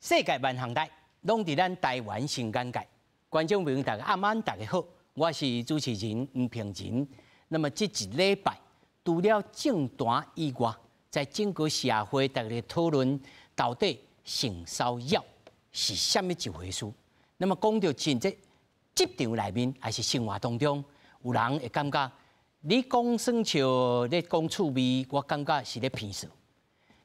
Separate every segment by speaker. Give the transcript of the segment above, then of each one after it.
Speaker 1: 世界萬項代，攏佇咱台灣新眼界。觀眾朋友，大家暗晚大家好，我是主持人吳平仁。那麼這一禮拜，除了政壇以外，在整個社會大家討論到底性騷擾是啥物一回事。那麼講到真這職場內面，還是生活當中，有人會感覺你講耍笑，你講趣味，我感覺是咧偏笑。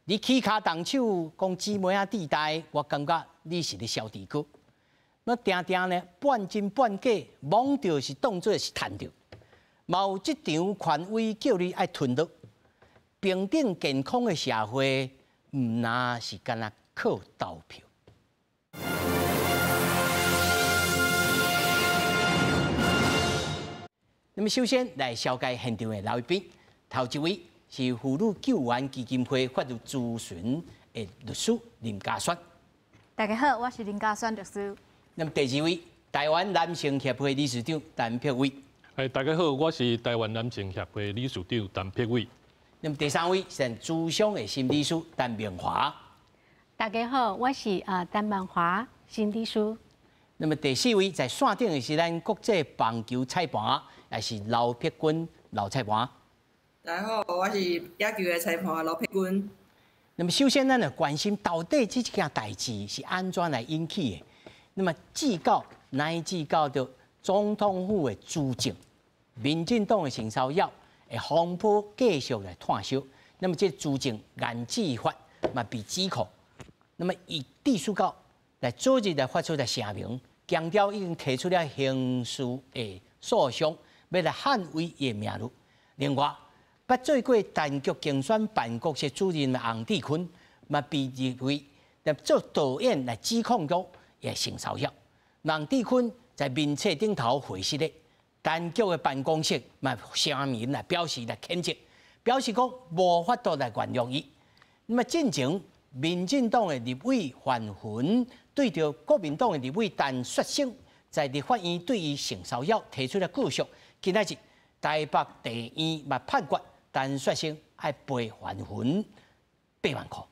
Speaker 1: 你起跤動手講姊妹仔弟弟，我感覺你是咧痟豬哥。那定定呢，半真半假，摸著是當做是趁著。嘛有職場權威叫你愛吞落。平等健康的社會，毋若是干焦靠投票。那麼首先來紹介現場的來賓，頭一位是婦女救援基金會法律諮詢的律師林嘉萱。
Speaker 2: 大家好，我是林嘉萱律師。
Speaker 1: 那麼第二位，台灣男性協會理事長陳柏惟。
Speaker 3: 哎，大家好，我是台灣男性協會理事長陳柏惟。
Speaker 1: 那麼第三位是諮商的心理師陳明華。
Speaker 4: 大家好，我是陳明華心理師。
Speaker 1: 那麼第四位在線頂的是咱國際棒球裁判，也是劉碧君劉裁判。
Speaker 5: 大家好，我是野球的裁判劉碧君。
Speaker 1: 那麼首先，咱來關心到底這件代誌是按怎來引起的？那麼至到乃至到著總統府的資政，民進黨的性騷擾的風波繼續來湠燒。那麼這資政顏志發嘛被指控，那麼伊致書到來早日來發出來聲明，強調已經提出了刑事的訴訟，欲來捍衛伊的名譽。另外，捌做過陳菊競選辦公室主任的洪智坤，嘛被認為來做導演來指控講伊性騷擾。洪智坤在面冊頂頭回實的，陳菊的辦公室嘛聲明來表示來譴責，表示講無法度來原諒伊。那麼進前民進黨的立委范雲對著國民黨的立委陳雪生在立法院對伊性騷擾提出了告訴，今仔日台北地院嘛判決陳雪生愛賠范雲8萬塊。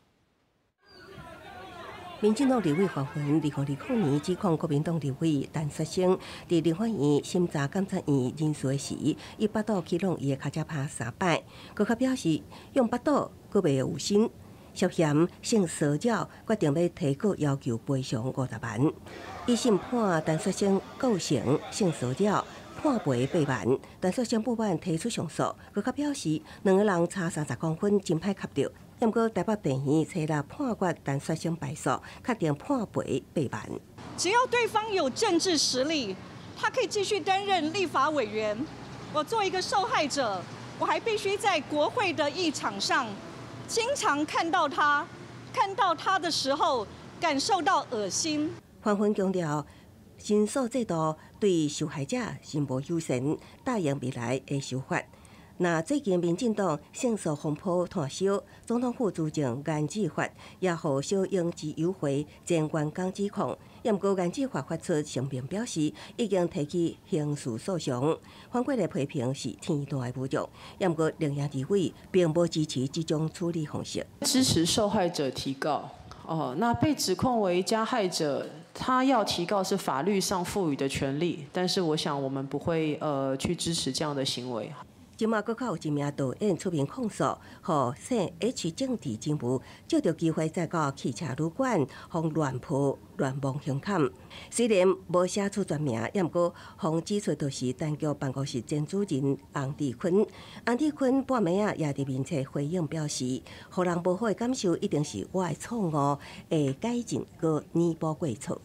Speaker 6: 民進黨立委范雲2020年指控國民黨立委陳雪生佇立法院審查監察院人事的時，以腹肚去挵伊的跤脊拍三擺，閣較表示用腹肚閣袂有心，涉嫌性騷擾，決定欲提告要求賠償50萬。一審判陳雪生構成性騷擾，判賠八萬。陳雪生不滿提出上訴，閣較表示兩个人差30公分，真歹磕著。毋過台北地院初六判決陳雪生敗訴，確定判賠八萬。
Speaker 7: 只要對方有政治實力，他可以繼續擔任立法委員。我做一個受害者，我還必須在國會的議場上，經常看到他，看到他的時候，感受到噁心。
Speaker 6: 范雲強調，申訴制度對受害者是無友善，答應未來會修法。那最近民進黨性騷風波湠燒，總統府資政顏志發也予小英之友會前員工指控，毋過顏志發發出聲明表示，已經提起刑事訴訟。反過來批評是天大的侮辱，毋過林業立委並無支持這種處理方式。
Speaker 8: 支持受害者提告，哦，那被指控為加害者，他要提告是法律上賦予的權利，但是我想我們不會去支持這樣的行為。
Speaker 6: 這馬閣較有一名導演出面控訴，予姓 H 政治人物藉著機會再到汽車旅館，予亂抱亂摸胸坎。雖然無寫出全名，毋過予指出就是陳菊辦公室前主任洪智坤。洪智坤半暝仔也佇面冊回應表示，予人無好的感受一定是我的錯誤，會改進閣彌補過錯。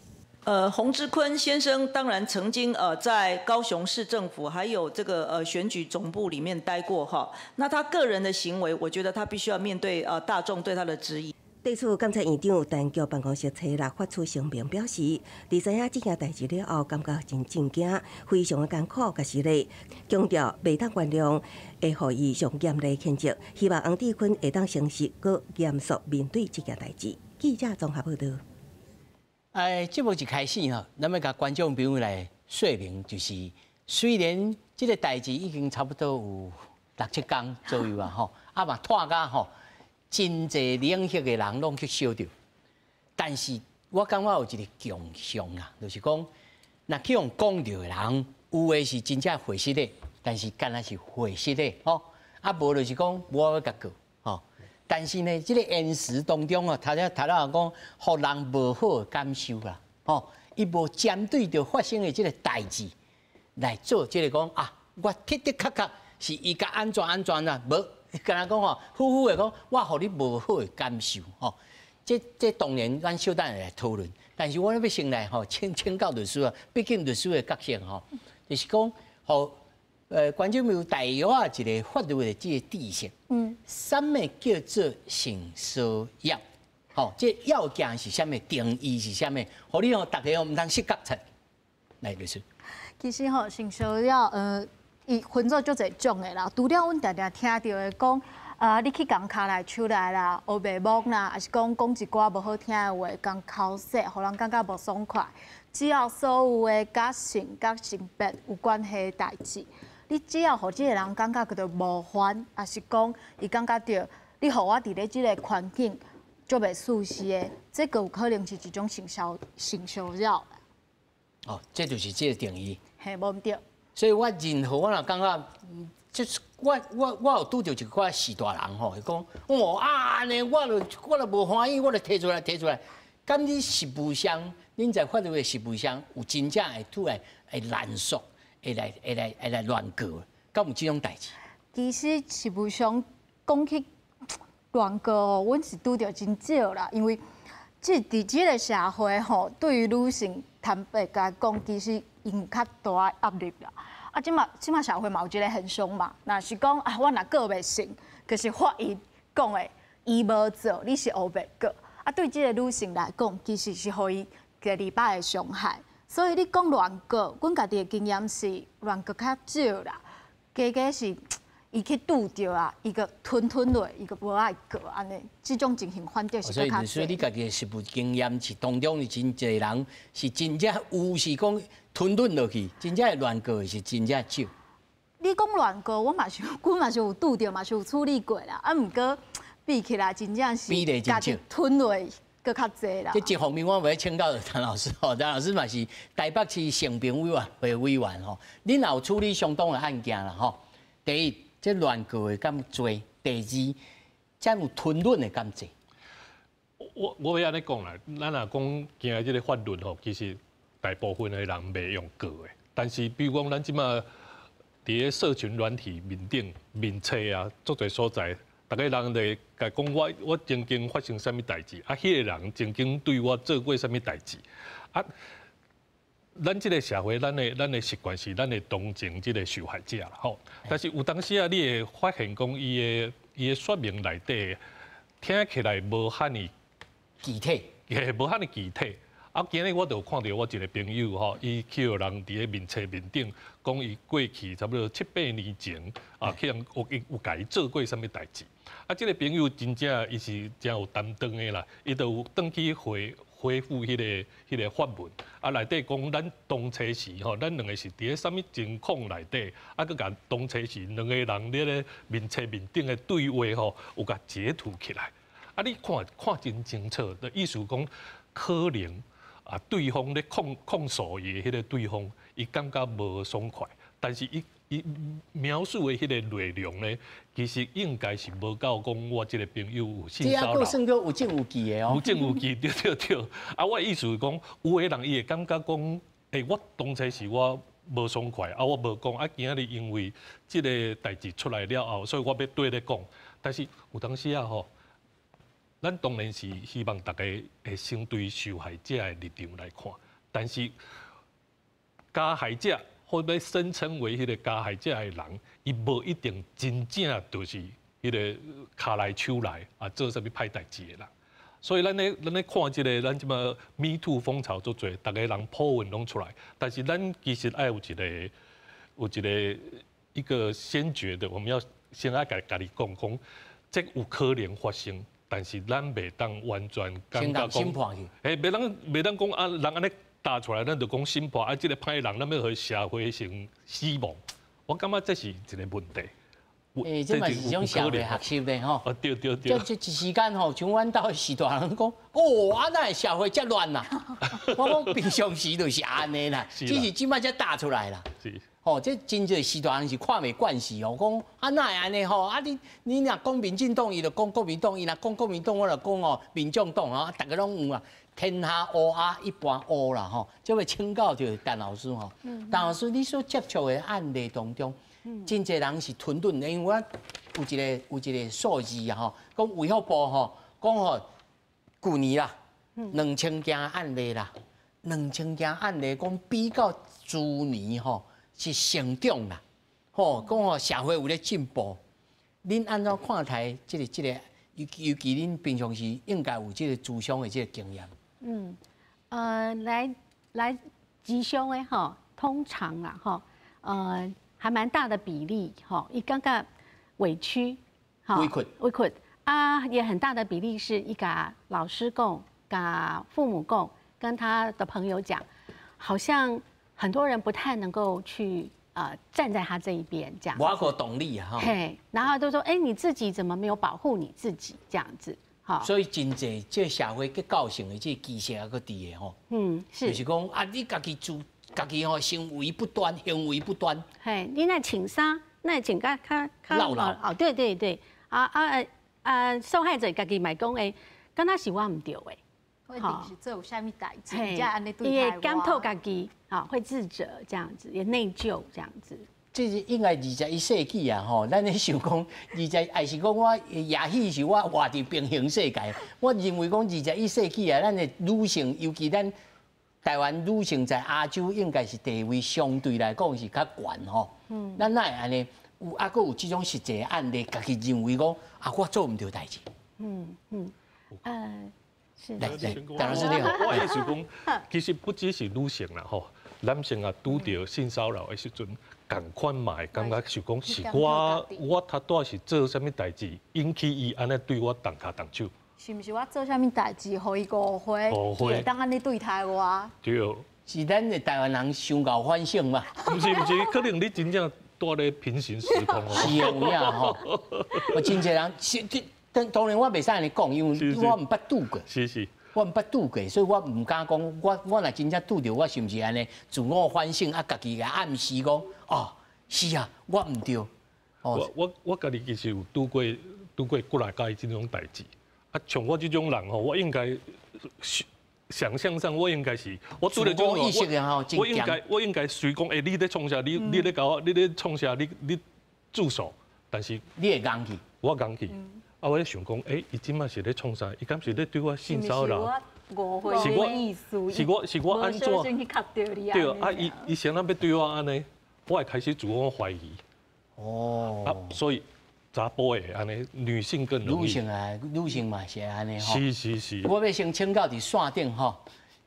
Speaker 9: 洪智坤先生當然曾經在高雄市政府還有這個選舉總部裡面待過哈，那他個人的行為，我覺得他必須要面對大眾對他的質疑。
Speaker 6: 對此，監察院長陳菊辦公室初六發出聲明表示，佇知影這件代誌了後，感覺真震驚，非常的艱苦佮失禮，強調袂當原諒，會予伊上嚴厲譴責，希望洪智坤會當誠實閣嚴肅面對這件代誌。記者綜合報道。
Speaker 1: 哎，節目一開始吼，咱欲共觀眾朋友來說明，就是雖然這个代誌已經差不多有六七工左右啊，吼，啊嘛湠甲吼，真濟領域的人攏去燒著，但是我感覺有一個強項啊，就是講，若去予講著的人，有的是真正回實的，但是敢若是回實的吼，啊無就是講無愛共告吼。但是呢，這個言辭當中哦，頭先頭先講，予人無好的感受啦，吼，伊無針對著發生的這個代誌來做這個講啊，我的的確確是伊共按怎按怎啦，無，敢若講吼，呼呼的講，我予你無好的感受吼。這當然咱小等來討論，但是我欲先來吼請教律師啊，畢竟律師的角色吼，就是講，予觀眾朋友大約啊一個法律的這個知識，啥物叫做性騷擾？吼，這要件是啥物？定義是啥物？予你吼，大家吼毋通失覺出。來，律師。
Speaker 2: 其實吼，性騷擾，伊分做足濟種的啦。除了阮定定聽著的講，啊，你去共跤來手來啦，烏白摸啦，抑是講講一寡無好聽的話，共剾洗，予人感覺無爽快。只要所有的佮性佮性別有關係的代誌，你只要予這個人感覺叫做無歡，抑是講伊感覺著你予我佇咧這個環境足袂舒適的，這個有可能是一種性騷擾。
Speaker 1: 哦，這就是這個定義。
Speaker 2: 嘿，無毋對。
Speaker 1: 所以我任何我若感覺，就是我有拄著一寡序大人吼，伊講哦啊按呢，我就無歡喜，我就提出來提出來。敢你實務上，恁在法律的實務上有真正會突然會濫訴，會來亂告，敢有這種代誌？
Speaker 2: 其實實務上講起亂告哦，阮是拄著真少啦，因為這佇這個社會吼，對於女性坦白來講，其實𪜶有較大的壓力啦。啊，這馬社會嘛有這個現象嘛，若是講啊，我若告袂成，可是法院講的伊無做，你是烏白告。啊，對這個女性來講，其實是予伊第二擺的傷害。所以你講亂告，阮家己的經驗是亂告較少啦，加加是伊去拄著啊，伊閣吞吞落，伊閣無愛告按呢，這種情形反正是閣較
Speaker 1: 所以你家己的實務經驗是當中是真濟人是真正有是講吞吞落去，真正會亂告的是真正少。
Speaker 2: 你講亂告，我嘛是，阮嘛是有拄著，嘛是有處理過啦。啊，毋過比起來，真正是
Speaker 1: 家己
Speaker 2: 吞落閣較濟啦。
Speaker 1: 這一方面我欲請教陳老師吼，陳老師嘛是台北市性平委員會委員吼，恁也有處理相當的案件啦吼。第一，這亂告的敢濟；第二，這有吞忍的敢濟。
Speaker 3: 我欲按呢講啦，咱若講行這个法律吼，其實大部分的人袂用告的。但是，比如講咱這馬佇咧社群軟體面頂面冊啊，足濟所在，逐个人咧共講我曾經發生啥物代誌，啊，彼个人曾經對我做過啥物代誌，啊，咱這个社會，咱的習慣是，咱會同情這个受害者啦，吼。但是有當時啊，你會發現講伊的說明內底聽起來無遐爾
Speaker 1: 具體，
Speaker 3: 嘿，無遐爾具體。啊，今日我就有看著我一个朋友吼，伊去予人佇咧面冊面頂講，伊過去差不多七八年前啊，去人有共伊做過啥物代誌。啊，這个朋友真正伊是誠有擔當的啦，伊就有轉去回復彼个發文，啊，內底講咱當初時吼，咱兩个是佇咧啥物情況內底，啊，閣共當初時兩个人咧面冊面頂的對話吼，有共截圖起來。啊，你看看真清楚，的意思講可能啊，對方咧控訴伊的彼个對方，伊感覺無爽快，但是伊描述的彼个內容呢，其實應該是無夠講我這个朋友有性騷擾。
Speaker 1: 這閣算閣有證有據的哦。
Speaker 3: 有證有據，對對對。啊，我的意思是講，有的人伊會感覺講，欸，我當初是我無爽快，啊，我無講，啊，今仔日因為這个代誌出來了後，所以我欲對咧講。但是有當時啊吼，咱當然是希望大家會先對受害者的立場來看，但是加害者或欲聲稱為彼个加害者的人，伊無一定真正就是彼个跤來手來啊做啥物歹代誌的人。所以咱咧看這个，咱這馬 Me Too 風潮足濟，逐个人 po 文攏出來，但是咱其實愛有一個先決的，我們要先愛共家己講講，這有可能發生。但是咱袂當完全感覺講，欸，袂當講啊，人按呢打出來，咱就講審判啊，這个歹人，咱欲予社會性死亡，我感覺這是一個問題。
Speaker 1: 欸，這嘛是一種社會學習的吼。
Speaker 3: 啊，對對對。
Speaker 1: 這一時間吼，像阮兜序大人講，哦，啊哪會社會遮亂啦？我講平常時就是按呢啦，只是這擺才打出來啦。
Speaker 3: 是。
Speaker 1: 吼，這真濟序大人是看袂慣勢哦，講啊哪會按呢吼？啊你你若講民進黨，伊就講國民黨；伊若講國民黨，我就講哦民眾黨啊，逐个攏有啊。天下烏鴉一般烏啦吼，這位請教著陳老師吼。陳老師，你所接觸的案例當中，真濟人是吞吞的，因為我有一个有一个數字啊吼，講衛福部吼，講吼，舊年啦，2000件案例啦，2000件案例講比較諸年吼是成長啦，吼講吼社會有咧進步。恁按怎看待這个這个？尤尤其恁平常時應該有這个諮商的這个經驗。
Speaker 4: 嗯，來來諮商的吼，通常啦吼，還蠻大的比例吼，伊感覺委屈，
Speaker 1: 委屈，
Speaker 4: 委屈啊，也很大的比例是伊共老師講，共父母講，跟他的朋友講，好像很多人不太能夠去站在他這一邊這樣。
Speaker 1: 無個動力啊，
Speaker 4: 嘿，然後都說，哎，你自己怎麼沒有保護你自己這樣子？
Speaker 1: 所以真濟這社會結構性的這個歧視還閣佇的吼，
Speaker 4: 嗯，是，
Speaker 1: 就是講啊，你家己做，家己吼行為不端，行為不端。
Speaker 4: 嘿，你若穿衫，若穿較較較
Speaker 1: 落落
Speaker 4: 哦，對對對，啊啊啊，受害者家己嘛講，欸，敢若是我毋對的，
Speaker 2: 一定是做有啥物代誌，才按呢對
Speaker 4: 待我。檢討家己，啊，會自責這樣子，也內疚這樣子。
Speaker 1: 這是應該21世紀啊！吼，咱咧想講二十，還是講我也許是我活佇平行世界。我認為講21世紀啊，咱的女性，尤其咱台灣女性在亞洲應該是地位相對來講是較懸吼。嗯。咱哪會按呢？有啊，閣有這種實際案例，家己認為講啊，我做毋著代誌。
Speaker 4: 嗯嗯。是。
Speaker 1: 來來，陳老師你好。
Speaker 3: 我意思講，其實不只是女性啦，吼，男性啊拄著性騷擾的時陣，仝款嘛會感覺想講是我我頭拄仔是做啥物代誌，引起伊按呢對我動跤動手。
Speaker 2: 是毋是我做啥物代誌，予伊誤會，
Speaker 3: 誤會
Speaker 2: 會當按呢對待我？
Speaker 3: 對。
Speaker 1: 是咱的台灣人傷𠢕反省嘛？
Speaker 3: 毋是毋是，可能你真正蹛咧平行時空哦。
Speaker 1: 是啊，有影吼。我真濟人是，當當然我袂使按呢講，因為我毋捌拄過。
Speaker 3: 是是。
Speaker 1: 我毋捌拄過，所以我毋敢講。我我若真正拄著，我是毋是按呢自我反省啊？家己共暗示講，哦，是啊，我毋對。
Speaker 3: 我我我家己其實有拄過拄過幾來擺這種代誌。啊，像我這種人吼，我應該想象上我應該是，我拄著這種我我應該我應該隨講，欸，你咧創啥？你你咧共我，你咧創啥？你你住手。但是
Speaker 1: 你會戇去？
Speaker 3: 我戇去。啊，我咧想講，欸，伊這擺是咧創啥？伊敢是咧對我性騷擾？
Speaker 2: 誤會
Speaker 3: 是我，是我，是我按怎？對啊，伊伊啥人欲對我按呢？我會開始自我懷疑。
Speaker 1: 哦。
Speaker 3: 啊，所以查埔會按呢，女性更容易。
Speaker 1: 女性啊，女性嘛是按呢吼。
Speaker 3: 是是是。
Speaker 1: 我欲先請教佇線頂吼，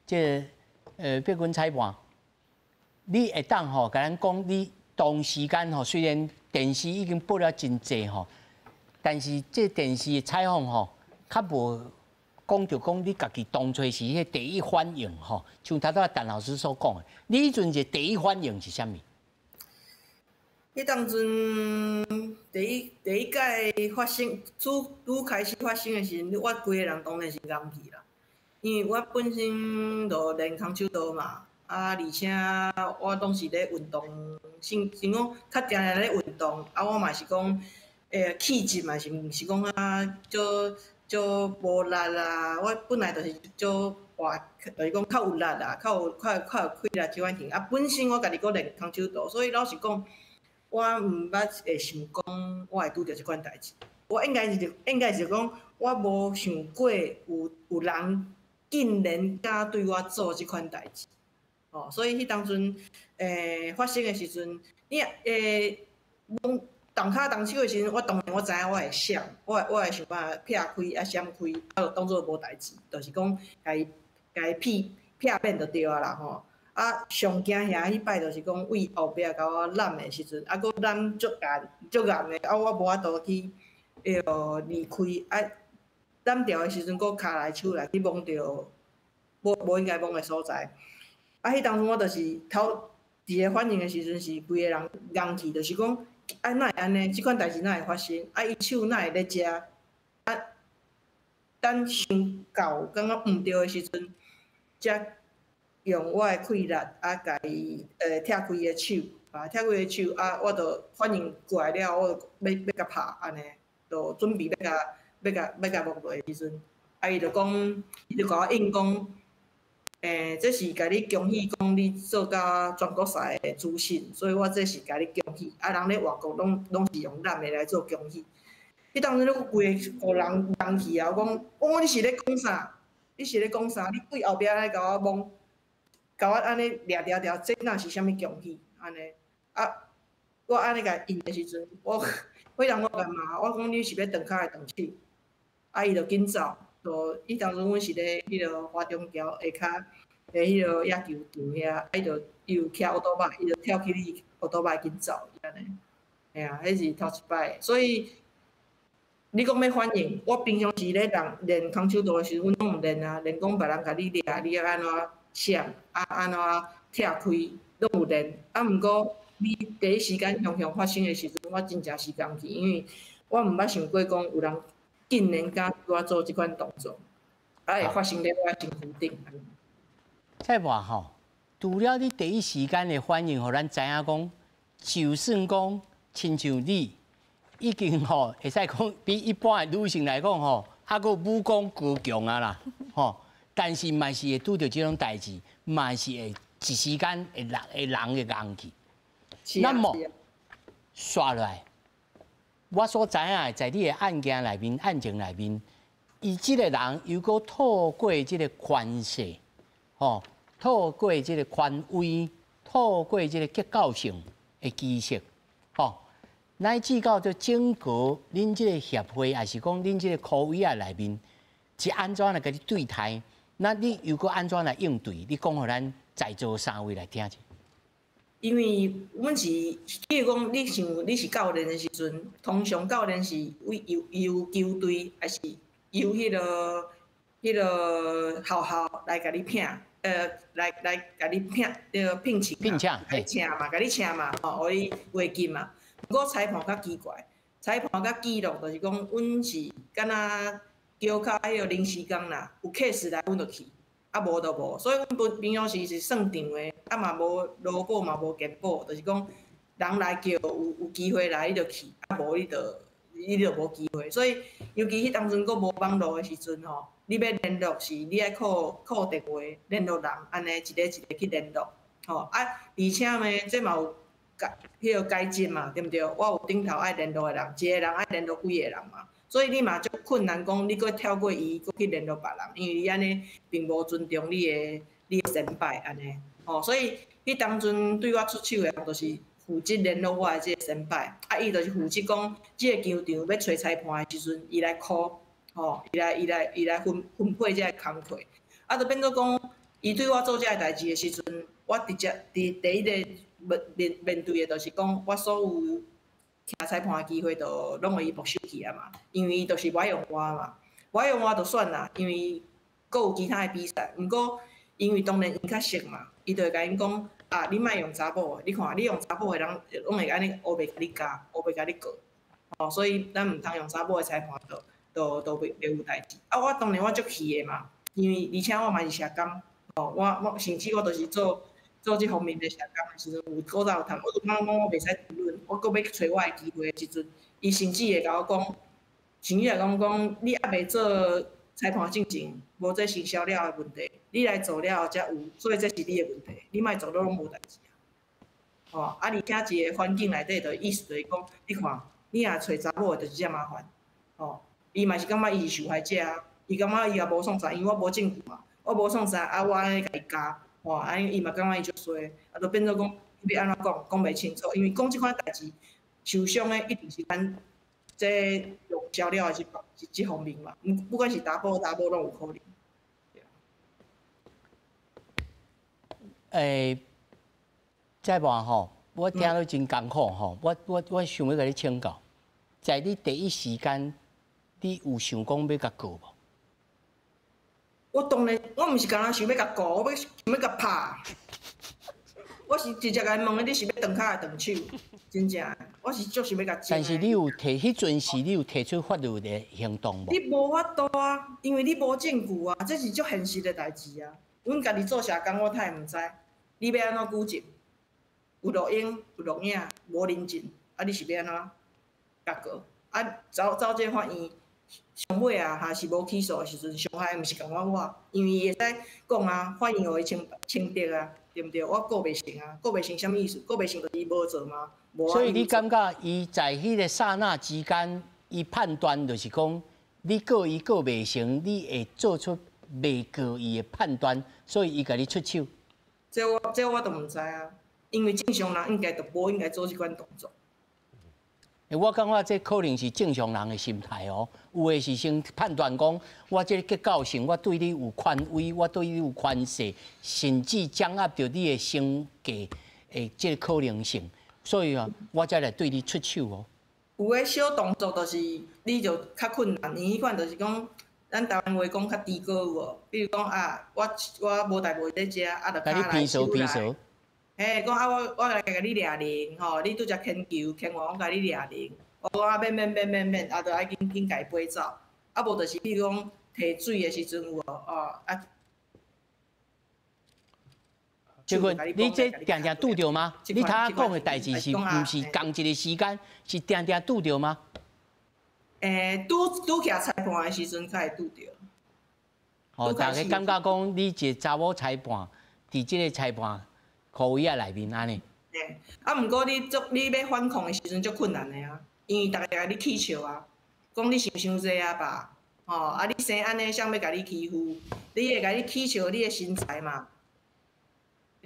Speaker 1: 這個碧君裁判，你會當吼共咱講，你當時間吼，雖然電視已經報了真濟吼。但是這電視的採訪吼，較無講著講你家己當初時彼第一反應吼，像頭拄陳老師所講的，你彼陣是第一反應是啥物？
Speaker 5: 彼當陣第一第一擺發生，拄拄開始發生的時陣，我規个人當然是戇去啦，因為我本身就練空手道嘛，啊，而且我攏是咧運動，先先講較定定咧運動，啊，我嘛是講。欸，氣質嘛是毋是講啊，足足無力啊！我本來就是足活，就是講較有力啊，較有較較有氣力這款型。啊，本身我家己閣練空手道，所以老實講，我毋捌會想講我會拄著這款代誌。我應該是應該是講，我無想過有有人竟然敢對我做這款代誌。哦，所以彼當陣，欸，發生的時陣，你欸，動跤動手的時陣，我當然我知影我會閃，我會我會想辦法避開啊閃開，啊就當做無代誌，就是講共伊共伊避避免就對啊啦吼。啊，上驚遐彼擺就是講為後壁共我攬的時陣，啊閣攬足硬足硬的，啊我無法度去會離開，啊攬牢的時陣，閣跤來手來去摸著無無應該摸的所在。啊，彼當陣我就是頭一个反應的時陣是規个人戇去，就是講。啊，哪会按呢？這款代誌哪會發生？啊，伊手哪會咧遮？啊，等想到感覺毋對的時陣，才用我的氣力啊，共伊拆開伊的手，啊，拆開伊的手啊，我就反應過來了，我就欲欲共拍按呢，就準備欲共欲共欲共摸落的時陣，啊，伊就講，伊就共我應講，這是共你恭喜，講你做甲全國賽的主審，所以我這是共你恭喜。啊，人咧外國攏攏是用攬的來做恭喜。彼當陣你規個人人去啊！我講，我講你是咧講啥？你是咧講啥？你對後壁來共我摸，共我按呢掠牢牢，這哪是啥物恭喜？按呢啊，我按呢共應的時陣，我彼人我共罵，我講你是欲斷跤還是斷手？啊，伊就緊走。就彼當陣阮是咧彼个華中橋下跤的彼个野球場遐，啊，伊就伊有騎烏托邦，伊就跳起你烏托邦緊走，按呢，嘿啊，彼是頭一擺，所以你講欲反應，我平常時咧人練空手道的時陣，阮攏有練啊，練講別人共你掠，你欲按怎閃，啊按怎拆開，攏有練。啊，毋過你第一時間雄雄發生的時陣，我真正是仝去，因為我毋捌想過講有人竟然敢對我做這款動作，啊會發生佇我身軀頂。
Speaker 1: 再話吼，除了你第一時間的反應，予咱知影講，就算講親像你已經吼，會使講比一般的女性來講吼，猶閣武功高強啊啦，吼，但是嘛是會拄著這種代誌，嘛是會一時間會人會人會戇去。那麼紲落來，我所知影的，在你的案件內面、案情內面，伊這個人又閣透過這個權勢，吼，透過這個權威，透過這個結構性的知識，吼，乃至到這整個恁這個協會，抑是講恁這個科委仔內面，是按怎來共你對待？那你又閣按怎來應對？你講予咱在座三位來聽者。
Speaker 5: 因為阮是，比如講，你像你是教練的時陣，通常教練是為由由球隊，抑是由彼个學校來共你聘，來共你聘，彼个聘請，
Speaker 1: 聘請，
Speaker 5: 請嘛，共你請嘛，吼，予你月金嘛。毋過裁判較奇怪，裁判佮記錄就是講，阮是敢若叫較彼个臨時工啦，有 case 來阮就去。啊，無就無，所以阮平平常時是算場的，啊嘛無勞保嘛無健保，就是講人來叫有有機會來你就去，啊無你就你就無機會。所以尤其彼當陣閣無網路的時陣吼，你欲聯絡是你愛靠靠電話聯絡人，按呢一个一个去聯絡，吼啊，而且呢，這嘛有改彼个改進嘛，對毋對？我有頂頭愛聯絡的人，一个人愛聯絡幾個人嘛。所以你嘛足困難，講你閣跳過伊，閣去聯絡別人，因為你按呢並無尊重你的先輩按呢，吼，所以彼當陣對我出手的人，就是負責聯絡我的這個先輩，啊，伊就是負責講這個球場欲揣裁判的時陣，伊來 call，吼，伊來伊來伊來分分配這個工課，啊，就變做講，伊對我做這个代誌的時陣，我直接佇第一个面面面對的，就是講我所有徛裁判的機會都攏予伊沒收去啊嘛，因為伊就是無愛用我嘛，無愛用我就算啦，因為閣有其他的比賽，毋過因為當然𪜶較熟嘛，伊就會共𪜶講啊，你莫用查某的，你看你用查某的人攏會按呢烏白共你咬，烏白共你告，吼，所以咱毋通用查某的裁判，就就就袂袂有代誌。啊，我當然我足氣的嘛，因為而且我嘛是社工，吼，我我甚至我就是做。做這方面的社工的時陣，有古早有談，我就感覺講我袂使討論，我閣欲揣我的機會的時陣，伊甚至會共我講，甚至會共我講，你猶未做裁判進前，無這行銷了的問題，你來做了後才有，所以這是你的問題，你莫做都攏無代誌啊。吼，啊，而且一個環境內底，就意思就是講，你看，你若揣查某的，就是遮麻煩，吼，伊嘛是感覺伊是受害者啊，伊感覺伊也無創啥，因為我無證據嘛，我無創啥，啊，我按呢共伊咬。吼，啊，伊嘛感覺伊足衰，啊，就變做講欲按怎講，講袂清楚，因為講這款代誌，受傷的一定是咱這用銷了的這這這方面嘛，不管是查埔查某攏有可能。
Speaker 1: 欸，再話吼，我聽了真艱苦吼，我我我想欲共你請教，在你第一時間，你有想講欲共告無？
Speaker 5: 我當然，我毋是干焦想欲共告，我欲想欲共拍。我是直接共伊問，你是欲斷跤抑斷手？真正，我是足想欲共。
Speaker 1: 但是你有提彼阵时，你有提出法律的行动无？
Speaker 5: 你无法度啊，因为你无证据啊，这是足现实的代志啊。阮家己做社工，我太毋知，你欲按怎举证？有录音、有录影，无人证，啊，你是欲按怎共告？啊，走走这法院，上尾啊，若是无起诉的时阵，伤害毋是仝款我，因为伊会使讲啊，法院予伊清清白啊，对毋对？我告袂成啊，告袂成啥物意思？告袂成就是伊无做嘛。
Speaker 1: 所以你感觉伊在彼个刹那之间，伊判断就是讲，你告伊告袂成，你会做出袂告伊的判断，所以伊共你出手。
Speaker 5: 这我都毋知啊，因为正常人应该都无应该做这款动作。
Speaker 1: 我感觉这可能是正常人的心态哦。有的是先判断讲，我这个结构性，我对你有权威，我对你有权势，甚至掌握著你的身价的这个可能性。所以啊，我才来对你出手哦。
Speaker 5: 有的小动作就是你就较困难，因彼款就是讲，咱台湾话讲较低高有无？比如讲啊，我无代无伫遮，啊，就跤来手来。嘿，讲啊，我来共你掠零吼，你拄才牵球牵完，我共你掠零。我讲啊，免免免免免，啊，就爱紧紧共伊飞走。啊，无就是比如讲提水的时阵有无？哦啊。
Speaker 1: 这个你这定定拄著吗？你头仔讲的代志是毋是仝一个时间？是定定拄著吗？
Speaker 5: 拄拄徛裁判的时阵才会拄著。
Speaker 1: 哦，大家感觉讲你一个查某裁判，伫这个裁判箍位仔内面按呢？
Speaker 5: 嘿，啊，毋过你足你欲反抗的时阵足困难的啊，因为逐家共你起笑啊，讲你想伤济啊吧，吼，啊你生按呢，谁欲共你欺负？你会共你起笑你的身材嘛？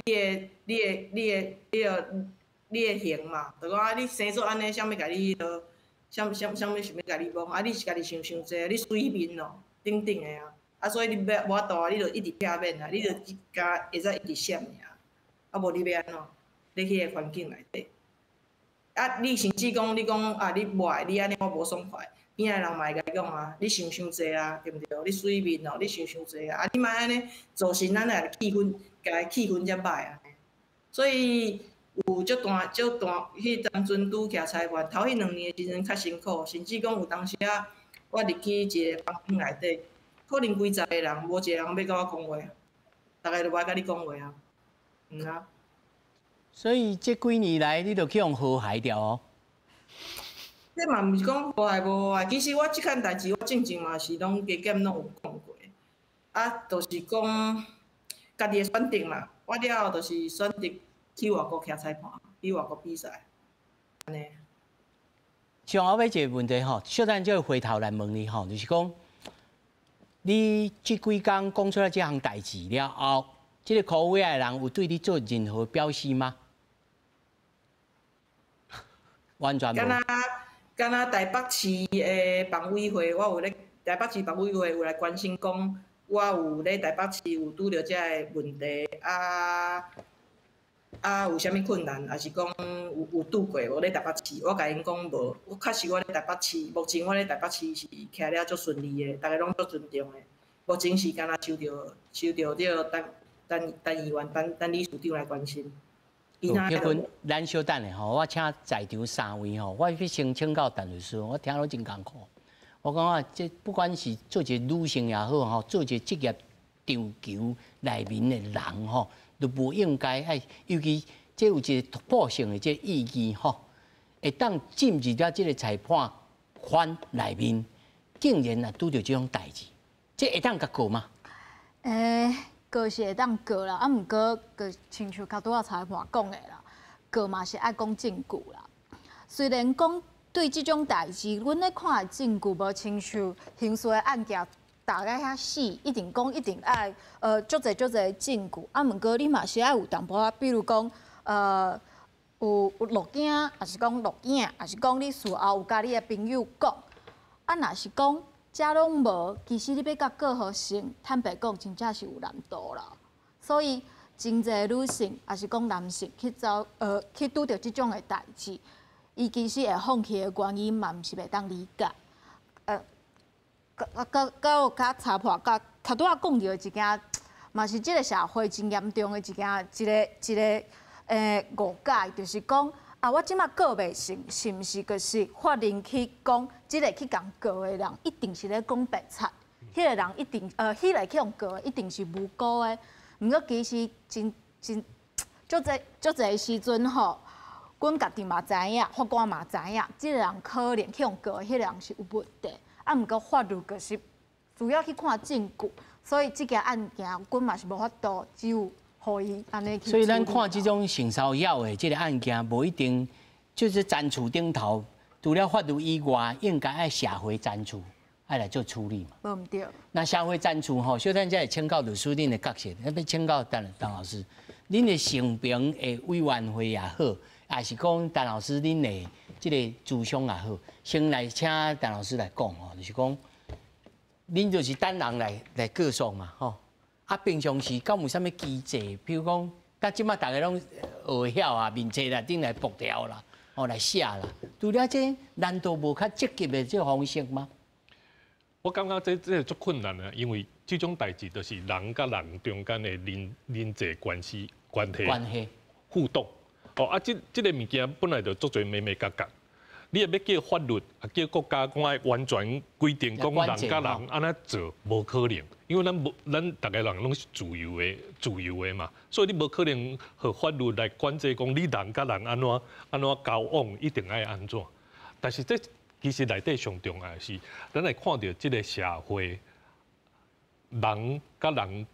Speaker 5: 你的、你的、你的、你的、你的型嘛，就讲啊，你生做按呢，谁欲共你彼落？谁谁谁欲想欲共你摸？啊，你是家己想伤济，你媠面咯，等等的啊，啊，所以你欲无法度啊，你就一直避免啊，你就敢会使一直闪尔，啊，无你欲按怎？你彼个环境内底，啊，你甚至讲你讲啊，你无爱你按呢，我无爽快，边仔的人嘛会共你讲啊，你想伤济啊，对毋对？你媠面哦，你想伤济啊，啊，你莫按呢造成咱的气氛。共气氛遮歹啊，所以有足大足大，彼当阵拄徛裁判，头彼两年的时阵较辛苦，甚至讲有当时啊，我入去一个房间内底，可能几十个人，无一个人欲佮我讲话，逐个都无爱佮你讲话啊，毋啊。
Speaker 1: 所以这几年来，你就去予和谐掉哦。
Speaker 5: 这嘛毋是讲和谐无和谐，其实我这款代志，我进前嘛是拢加减拢有讲过，啊，就是讲。家己的选择嘛，我了后就是选择去外国徛裁判，去外国比赛，按呢。
Speaker 1: 上后尾一个问题吼，小等就回头来问你吼，就是讲，你这几工讲出来这项代志了后，这个箍位的人有对你做任何表示吗？完全无。
Speaker 5: 敢若台北市的房委会，我有咧台北市房委会有来关心讲。我有咧台北市有拄著这个问题，啊啊有啥物困难，抑是讲有拄过无咧台北市？我共𪜶讲无，我确实我咧台北市，目前我咧台北市是徛了足顺利的，逐个拢足尊重的。目前是敢若收著这个陈陈陈议员、陈陈理事长来关心。
Speaker 1: 佩君，咱小等下吼，我请在场三位吼，我欲先请教陈律师，我听了真艰苦。我感觉这不管是做一个女性也好吼，做一个职业场球内面的人吼，都无应该爱，尤其这有一个突破性的这个意义吼，会当进入到这个裁判圈内面，竟然啊拄著这种代志，这会当共告吗？
Speaker 2: 告是会当告啦，啊，毋过就亲像较拄仔裁判讲的啦，告嘛是爱讲证据啦。虽然讲对这种代志，阮咧看的证据无亲像刑事的案件，打甲遐细，一定讲一定爱足济足济证据。啊，毋过你嘛是爱有淡薄仔，比如讲有录音，抑是讲录影，抑是讲你事后有共你的朋友讲。啊，若是讲遮拢无，其实你欲共告予成，坦白讲，真正是有难度啦。所以，真济女性，抑是讲男性去走，去拄著这种的代志，伊其实会放弃的原因嘛，毋是袂当理解。佮佮佮有较查破，佮头拄仔讲著的一件，嘛是这个社会真严重的一件，一个一个误解，就是讲啊，我這馬告袂成，是毋是就是法庭去講，這个去共告的人一定是咧講白賊，彼个人一定，彼个去予告的一定是無辜的。毋過其實真真足濟足濟時陣吼，阮家己嘛知影，法官嘛知影，這个人可能去予告的彼个人是有問題。啊，毋過法律就是主要去看證據，所以這件案件阮嘛是無法度，只有予伊按呢去。
Speaker 1: 所以咱看這種性騷擾的這个案件，無一定就是懲處頂頭，除了法律以外，應該愛社會懲處，愛來做處理嘛。
Speaker 2: 無毋對。
Speaker 1: 那社會懲處吼，小等才會請教律師恁的角色，欲請教陳陳老師，恁的性平的委員會也好，抑是講陳老師恁的這個諮商也好，先來請陳老師來講吼，就是講，恁就是等人來告訴嘛，吼。啊，平常時敢有啥物機制？比如講，佮這馬逐家攏學曉啊，面冊內頂來爆料啦，哦來寫啦。除了這，難道無較積極的這個方式嗎？
Speaker 3: 我感覺這足困難啊，因為這種代誌就是人佮人中間的人際關係關係
Speaker 1: 關係
Speaker 3: 互動。哦啊，這個物件本來就足濟眉眉角角。你若欲叫法律啊，叫國家講愛完全規定講人佮人按怎做，無可能，因為咱無咱逐个人攏是自由的，自由的嘛，所以你無可能予法律來管制講你人佮人按怎按怎交往，一定愛按怎。但是這其實內底上重要的是，咱會看著這个社會人佮人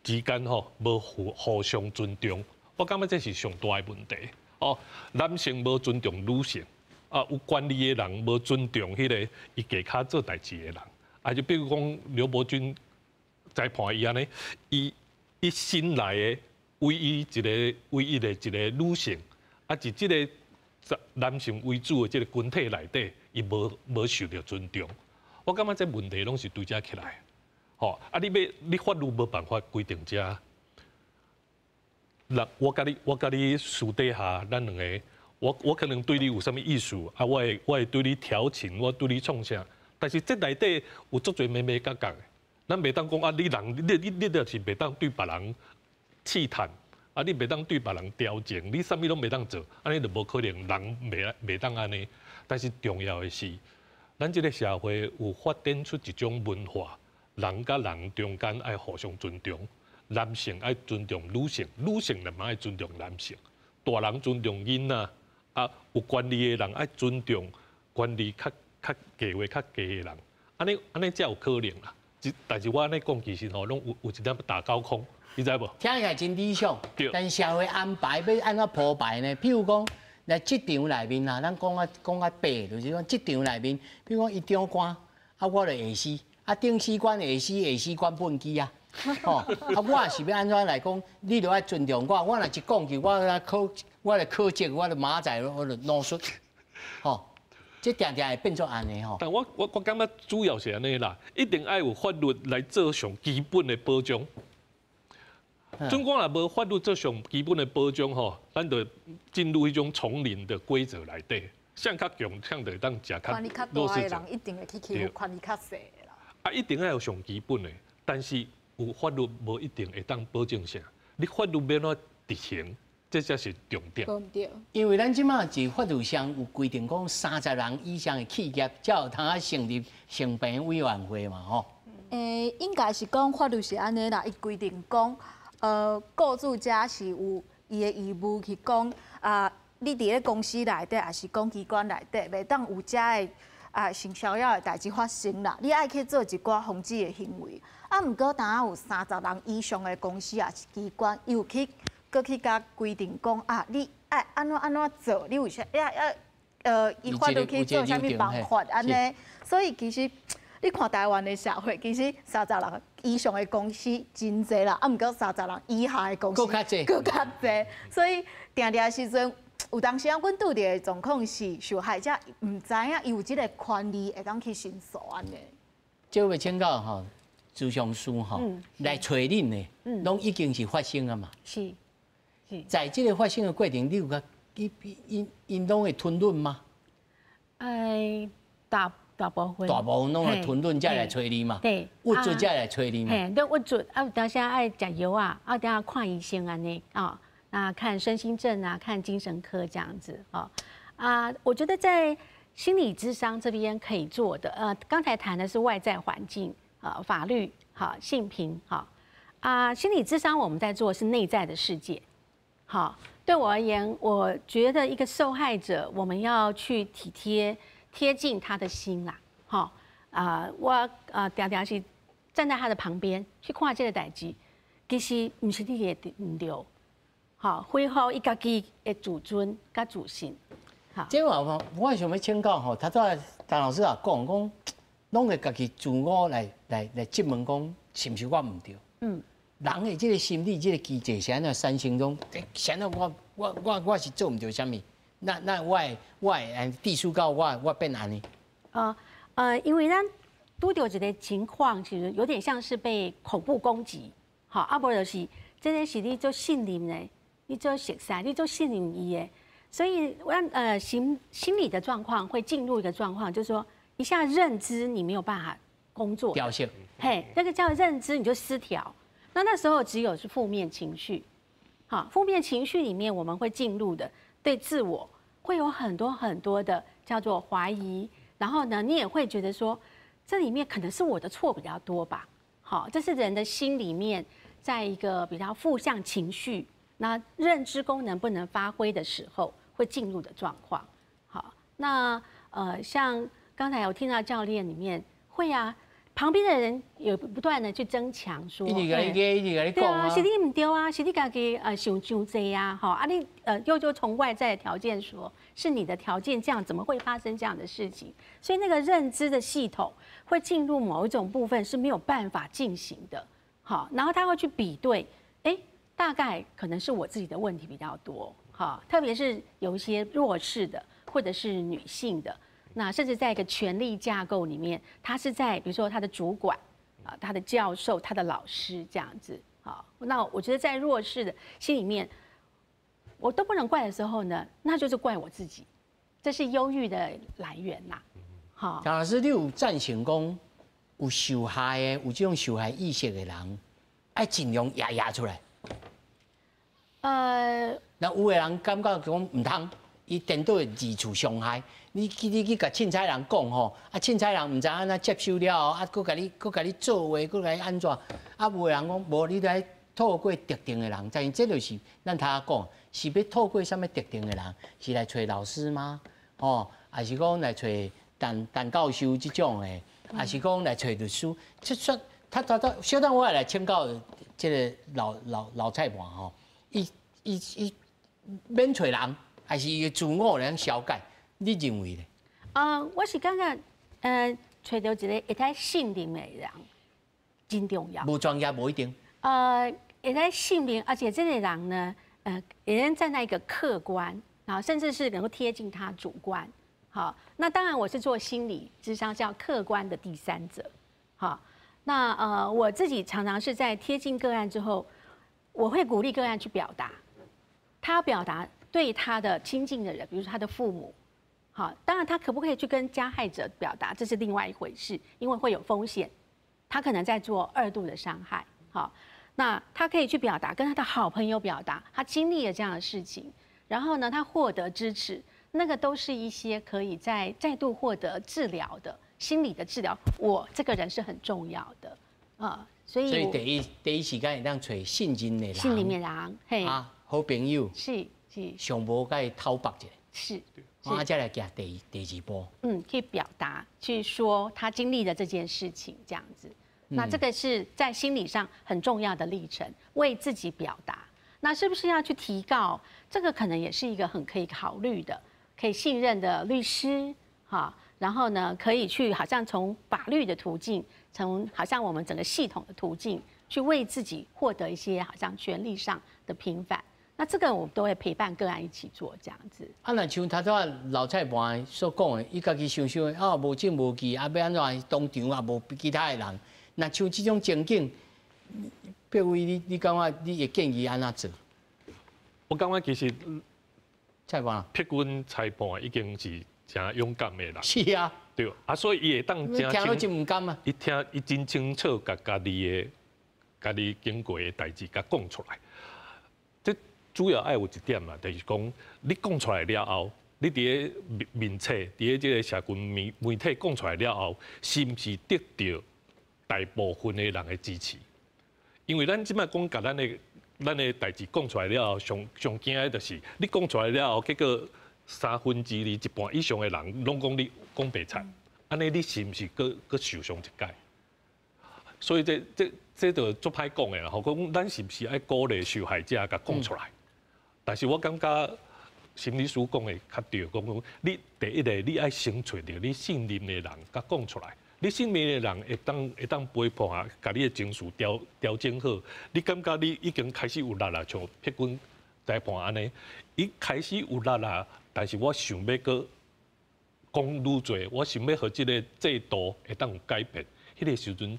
Speaker 3: 之間吼無互相尊重，我感覺這是上大的問題。哦，男性無尊重女性。啊，有權力的人無尊重彼个伊下跤做代誌的人，啊，就比如講劉伯君裁判伊按呢，伊新來的唯一的一个女性，啊，佇這个男性為主的這个群體內底，伊無受著尊重。我感覺這問題攏是對這起來，吼，啊，你法律無辦法規定這，那我佮你私底下，咱兩个。我可能對你有啥物意思啊？我會對你調情，我對你創啥？但是這內底有足濟眉眉角角的，咱袂當講啊！你人你就是袂當對別人試探，啊，你袂當對別人調情，你啥物攏袂當做，按呢就無可能人袂當按呢。但是重要的是，咱這个社會有發展出一種文化，人佮人中間愛互相尊重，男性愛尊重女性，女性嘛愛尊重男性，大人尊重囡仔。啊，有權力的人愛尊重權力較較低位較低的人，按呢按呢才有可能啦。但是我按呢講，其實吼攏有一點打高空，你知無？
Speaker 1: 聽起來真理想，但社會安排欲按怎鋪排呢？譬如講，來職場內面啊，咱講較講較白，就是講職場內面，比如講伊長官，啊，我就下司，啊，頂司管下司，下司管畚箕啊。吼，啊，我是欲按怎來講？你著愛尊重我，我若一講起，我來考，我來考證，我就明仔載我就攞出，吼，這定定會變做按呢吼。
Speaker 3: 但我感覺主要是按呢啦，一定愛有法律來做上基本的保障。總講若無法律做上基本的保障吼，咱就進入彼種叢林的規則內底，誰較強，誰就會當食較
Speaker 2: 權力較大的人一定會去欺負權力較細的啦。
Speaker 3: 啊，一定愛有上基本的，但是有法律無一定會當保證啥，你法律欲按怎執行，這才是重點。
Speaker 2: 對。
Speaker 1: 因為咱這馬是法律上有規定，講30人以上的企業才有通啊成立性平委員會嘛，吼。
Speaker 2: 應該是講法律是按呢啦，伊規定講，雇主者是有伊的義務去講啊，你佇咧公司內底，抑是講機關內底，袂當有遮的啊性騷擾的代誌發生啦。你愛去做一寡防止的行為。啊，毋過當有30人以上的公司抑是機關，伊有去閣去共規定講啊，你愛按怎按怎做，你有啥愛愛依法律去做啥物辦法按呢？所以其實你看台灣的社會，其實三十人以上的公司真濟啦，啊，毋過三十人以下的公司
Speaker 1: 閣較濟，
Speaker 2: 閣較濟。所以定定時陣有當時啊，阮拄著的狀況是受害者毋知影伊有這个權利會當去申訴按呢。
Speaker 1: 這欲請教吼，諮商師吼來揣恁的，攏已經是發生啊嘛。
Speaker 4: 是。
Speaker 1: 在這个發生的過程，你有共𪜶𪜶攏會吞忍嗎？
Speaker 4: 哎，大部分。
Speaker 1: 大部分攏會吞忍，才來揣你嘛。
Speaker 4: 對。
Speaker 1: 鬱卒才來揣你嘛。
Speaker 4: 嘿，都鬱卒，啊，有當時愛食藥啊，啊，有當看醫生按呢，啊，那看身心症啊，看精神科这样子啊啊，我觉得在心理咨商这边可以做的，刚才谈的是外在环境啊，法律好，性平好啊，心理咨商我们在做是内在的世界，好，对我而言，我觉得一个受害者，我们要去体贴贴近他的心啦，好啊，我啊，常常是站在他的旁边去看這个代誌，其實毋是你的毋對，好，恢復伊家己的自尊佮自信。
Speaker 1: 這話我想欲請教吼，頭拄仔陳老師也講講，攏會家己自我來質問講，是毋是我毋對？人的這個心理、這個機制是按怎產生講？是按怎我是做毋對啥物？那我會地數到我變按呢？
Speaker 4: 因為咱拄著一個情況，其實有點像是被恐怖攻擊，好，啊無就是這個是你足信任的，你足熟似，你足信任伊的。所以，讓心理的狀況會進入一個狀況，就是說一下認知你沒有辦法工作，
Speaker 1: 掉線，
Speaker 4: 嘿，那個叫認知你就失調。那時候只有是負面情緒，好，負面情緒裡面我們會進入的對自我會有很多很多的叫做懷疑，然後呢，你也會覺得說這裡面可能是我的錯比較多吧，好，這是人的心裡面在一個比較負向情緒，那認知功能不能發揮的時候，會進入的狀況。好，那像剛才有聽到教練裡面會啊，旁邊的人有不斷的去增強說，
Speaker 1: 一直共你講，一直共你講啊，
Speaker 4: 是你毋對啊，是你家己想傷濟啊，吼啊你又就從外在的條件說，是你的條件這樣，怎麼會發生這樣的事情？所以那個認知的系統會進入某一種部分是沒有辦法進行的，好，然後他會去比對，哎，大概可能是我自己的問題比較多。哈，特別是有一些弱勢的，或者是女性的，那甚至在一個權力架構裡面，他是在比如說他的主管啊、他的教授、他的老師這樣子。好，那我覺得在弱勢的心裡面，我都不能怪的時候呢，那就是怪我自己，這是憂鬱的來源吶。好，
Speaker 1: 陳老師，你有贊成講有受害的、有這種受害意識的人，愛盡量壓壓出來？那有的人感覺講毋通，伊顛倒會二次傷害。你去共凊彩人講吼，啊凊彩人毋知按怎接收了後，啊，閣共你做話，閣共你按怎？啊，有的人講無，你愛透過特定的人，但是這就是咱頭仔講，是欲透過啥物特定的人，是來揣老師嗎？吼，還是講來揣陳陳教授這種的，還是講來揣律師？這算他小等我來請教這個老蔡盤吼，伊免揣人，還是伊自我來消解？你認為咧？
Speaker 4: 我是感覺，揣著一個會使信任的人真重要。
Speaker 1: 無專業無一定。
Speaker 4: 會使信任，而且這個人呢，會能站在一個客觀，然後甚至是能夠貼近他主觀。好，那當然我是做心理諮商，叫客觀的第三者。好，那我自己常常是在貼近個案之後，我會鼓勵個案去表達，他表達對他的親近的人，比如說他的父母。好，當然他可不可以去跟加害者表達，這是另外一回事，因為會有風險，他可能在做二度的傷害。好，那他可以去表達，跟他的好朋友表達，他經歷了這樣的事情，然後呢，他獲得支持，那個都是一些可以再度獲得治療的心理的治療。我這個人是很重要的啊，所以
Speaker 1: 所以第一時間會當揣信任的人，
Speaker 4: 信任的人，嘿
Speaker 1: 啊，好朋友
Speaker 4: 是，
Speaker 1: 上無共伊坦白一下，我再來行第二步。
Speaker 4: 嗯，去表達，去說他經歷的這件事情，這樣子。那這個是在心理上很重要的歷程，為自己表達。那是不是要去提告？這個可能也是一個很可以考慮的，可以信任的律師，哈。然後呢，可以去好像從法律的途徑，從好像我們整個系統的途徑，去為自己獲得一些好像權利上的平反。那這個我們都會陪伴個案一起做這樣子。
Speaker 1: 啊，若像頭拄仔老蔡盤所講的，伊家己想想啊，無證無據，啊，欲按怎當場也無其他的人。若像這種情景，柏惟你感覺你會建議按怎做？
Speaker 3: 我感覺其實
Speaker 1: 裁判
Speaker 3: 碧君裁判已經是誠勇敢的人。
Speaker 1: 是啊。
Speaker 3: 對啊，所以伊會當誠
Speaker 1: 聽了就毋甘啊。
Speaker 3: 伊聽伊真清楚，共家己的家己經過的代誌，共講出來。這主要愛有一點啦，就是講你講出來了後，你佇咧面面冊，佇咧這個社群媒體講出來了後，是毋是得著大部分的人的支持？因為咱這擺講共咱的代誌講出來了後，上上驚的就是你講出來了後，結果2/3，一半以上的人攏講你講白賊，按呢你是毋是閣閣受傷一擺？所以這就足歹講的啦，吼，講咱是毋是愛鼓勵受害者共講出來？但是我感覺心理師講的較對，講講你第一个你愛先揣著你信任的人，共講出來。你信任的人會當陪伴啊，共你的情緒調整好。你感覺你已經開始有力啦，像碧君裁判按呢，伊開始有力啦，但是我想欲閣講愈濟，我想欲予這个制度會當有改變。彼个時陣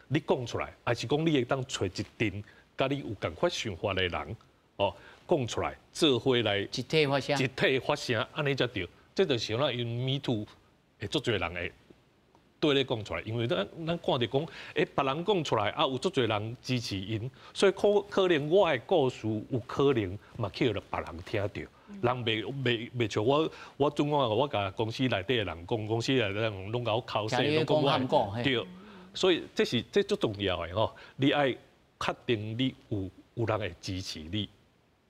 Speaker 3: 你講出來，抑是講你會當揣一陣佮你有仝款想法的人，哦，講出來，做伙來
Speaker 1: 一體發聲，
Speaker 3: 一體發聲，按呢才對。這就是咱因 Me Too 會足濟人會對咧講出來，因為咱看著講，欸，別人講出來，啊，有足濟人支持𪜶，所以可能我的故事有可能嘛去予別人聽著。人袂像我，我總講我共公司內底的人講，公司內底人攏共我剾洗，攏講我對，所以這是這足重要的吼，你愛確定你有人會支持你，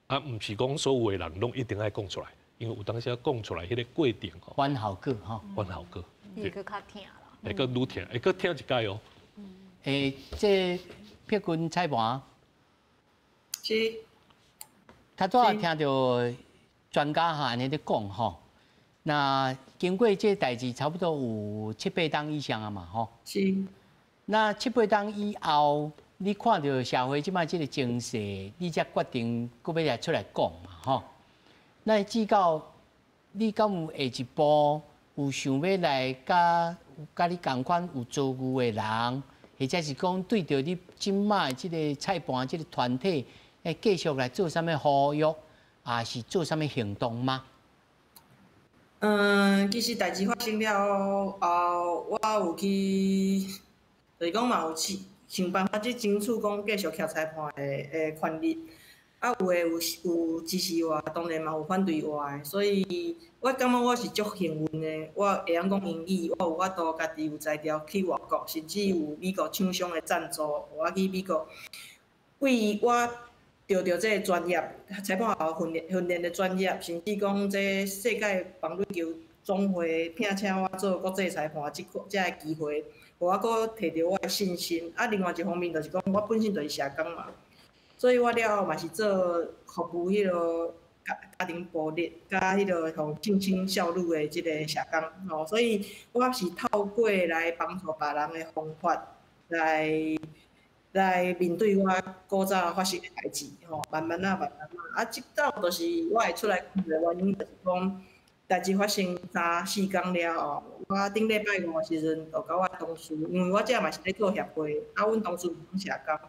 Speaker 3: 啊，毋是講所有的人攏一定愛講出來，因為有當時講出來彼个過程吼，
Speaker 1: 反效果吼，
Speaker 3: 反效果，
Speaker 2: 會閣較疼啦，
Speaker 3: 會閣愈疼，會閣疼一擺哦。
Speaker 1: 欸，這碧君裁判，
Speaker 5: 是，
Speaker 1: 較早聽著專家哈按呢咧講吼，那經過這代誌差不多有七八冬以上啊嘛吼。
Speaker 5: 是。
Speaker 1: 那七八冬以後，你看著社會這擺這个情勢，你才決定閣欲來出來講嘛吼。那至到你敢有下一步有想欲來佮佮你仝款有遭遇的人，或者是講對著你這擺這个裁判這个團體，會繼續來做啥物呼籲，抑是做啥物行動嗎？
Speaker 5: 其實代誌發生了後，我有去，就是講嘛有去想辦法去爭取講繼續徛裁判的權利。啊，有的有支持我，當然嘛有反對我的，所以我感覺我是足幸運的，我會曉講英語，我有法度家己有才調去外國，甚至有美國廠商的贊助，我去美國，為我著著這个專業，裁判學訓練的專業，甚至講這世界棒壘球總會聘請我做國際裁判這個這个機會，予我閣提著我的信心。啊，另外一方面就是講，我本身就是社工嘛，所以我了後嘛是做服務彼个家庭暴力，佮彼个予性侵少女的這个社工吼，所以我是透過來幫助別人的方法來面對我古早發生的代誌吼，慢慢仔，慢慢仔，啊，這到就是我會出來講的原因，就是講代誌發生三四工了後，我頂禮拜五的時陣，就佮我同事，因為我這嘛是咧做協會，啊，阮同事是社工，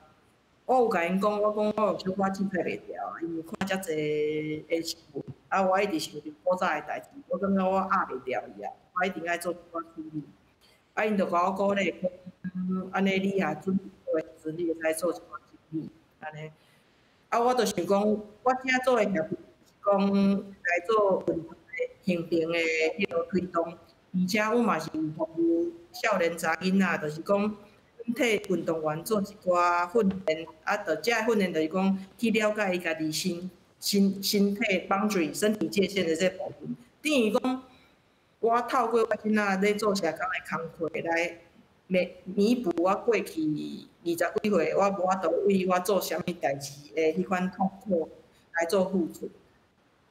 Speaker 5: 我有共𪜶講，我講我有小可凊彩袂牢啊，因為看遮濟的新聞，啊，我一直想著古早的代誌，我感覺我壓袂牢伊啊，我一定愛做一寡處理。啊，𪜶就共我鼓勵講，按呢你若準備好的時陣，你會使做一寡整理，按呢。啊，我就想講，我遮做的協會是講來做運動的平平的彼个推動，而且阮嘛是有服務少年查囡仔，就是講替運動員做一寡訓練，啊，就這个訓練就是講去了解伊家己身體 boundary 身體界線的這部分，等於講我透過我這仔咧做社工的工課來彌補我過去二十幾歲我無法度為我做啥物代誌的彼款痛苦來做付出。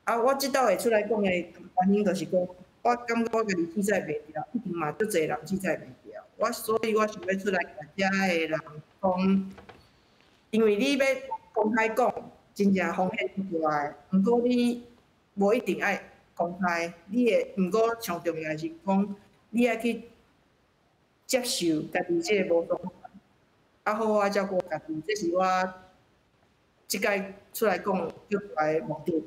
Speaker 5: 啊，我這道會出來講的原因就是講，我感覺我家己凊彩袂牢，一定嘛足濟人凊彩袂牢。我所以我想欲出來共遮的人講，因為你欲公開講，真正風險足大的。毋過你無一定愛公開，你會毋過上重要是講，你愛去接受家己這个無爽快，啊，好好照顧家己，這是我這擺出來講足大的目的。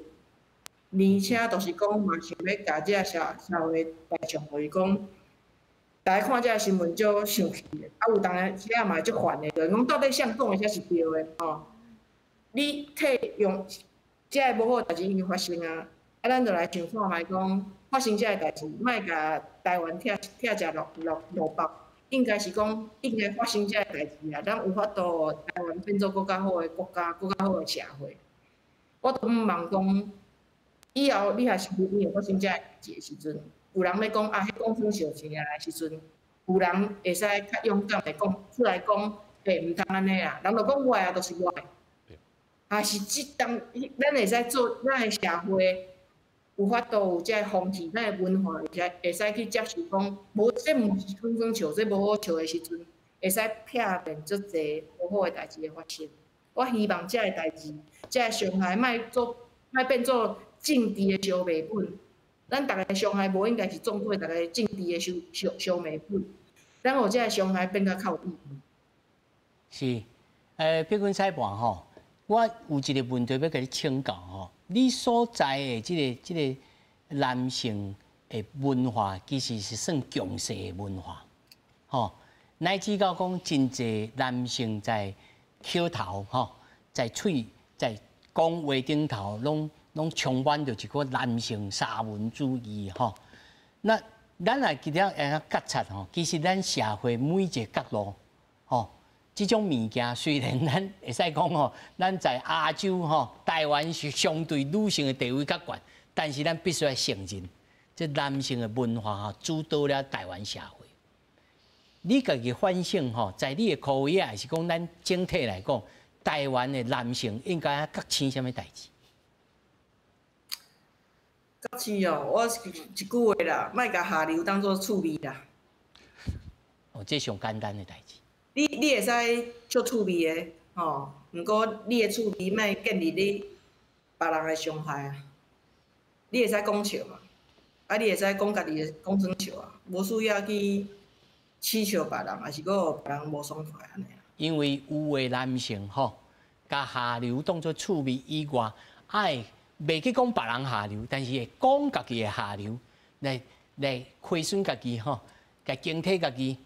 Speaker 5: 而且就是講，嘛想欲共這个社會大眾，就是講，大家看這个新聞足生氣的，啊有當時仔嘛足煩的，就是講到底誰講的才是對的吼？你替用這个無好代誌已經發生啊，啊，咱就來想看覓講，發生這个代誌，莫共台灣拆拆食落落落腹，應該是講應該發生這个代誌啊，咱有法度台灣變做閣較好的國家，閣較好的社會。我都毋望講，以後你若是有發生這个代誌的時陣，有人欲講啊，彼講耍笑錢啊的時陣，有人會使較勇敢的講出來講，欸，毋通按呢啦，人就講我的就是我的。啊是這當，咱會使做，咱的社會有法度有這个風氣，咱的文化會使去接受講，無這毋是耍耍笑，這無好笑的時陣，會使避免足濟無好的代誌的發生。我希望這个代誌，這个傷害莫做，莫變做政治的燒麥粉。咱逐个傷害無應該是當做逐个政治的燒燒燒麥粉，咱予這个傷害變甲較有意義。
Speaker 1: 是，碧君裁判吼。我有一個問題欲共你請教吼，你所在的這個男性的文化，其實是算強勢的文化，吼，乃至到講真濟男性在口頭吼，在喙在講話頂頭，攏充滿著一個男性沙文主義吼。那咱來其實會覺察吼，其實咱社會每一個角落吼。這種物件雖然咱會使講吼，咱在亞洲吼，台灣是相對女性的地位較懸，但是咱必須愛承認，這男性的文化吼主導了台灣社會。你家己反省吼，在你的科位還是講咱整體來講，台灣的男性應該覺醒啥物代誌？
Speaker 5: 覺醒哦，我是一句話啦，莫共下流當做趣味啦。
Speaker 1: 哦，這上簡單的代誌。
Speaker 5: 你會使足趣味的，吼，毋過你的趣味莫建立你別人的傷害啊。你會使講笑嘛，啊，你會使講家己的講耍笑啊，無需要去恥笑別人，抑是閣予別人無爽快按呢。
Speaker 1: 因為有的男性吼，共下流當做趣味以外，愛袂去講別人下流，但是會講家己的下流，來虧損家己吼，來警惕家己。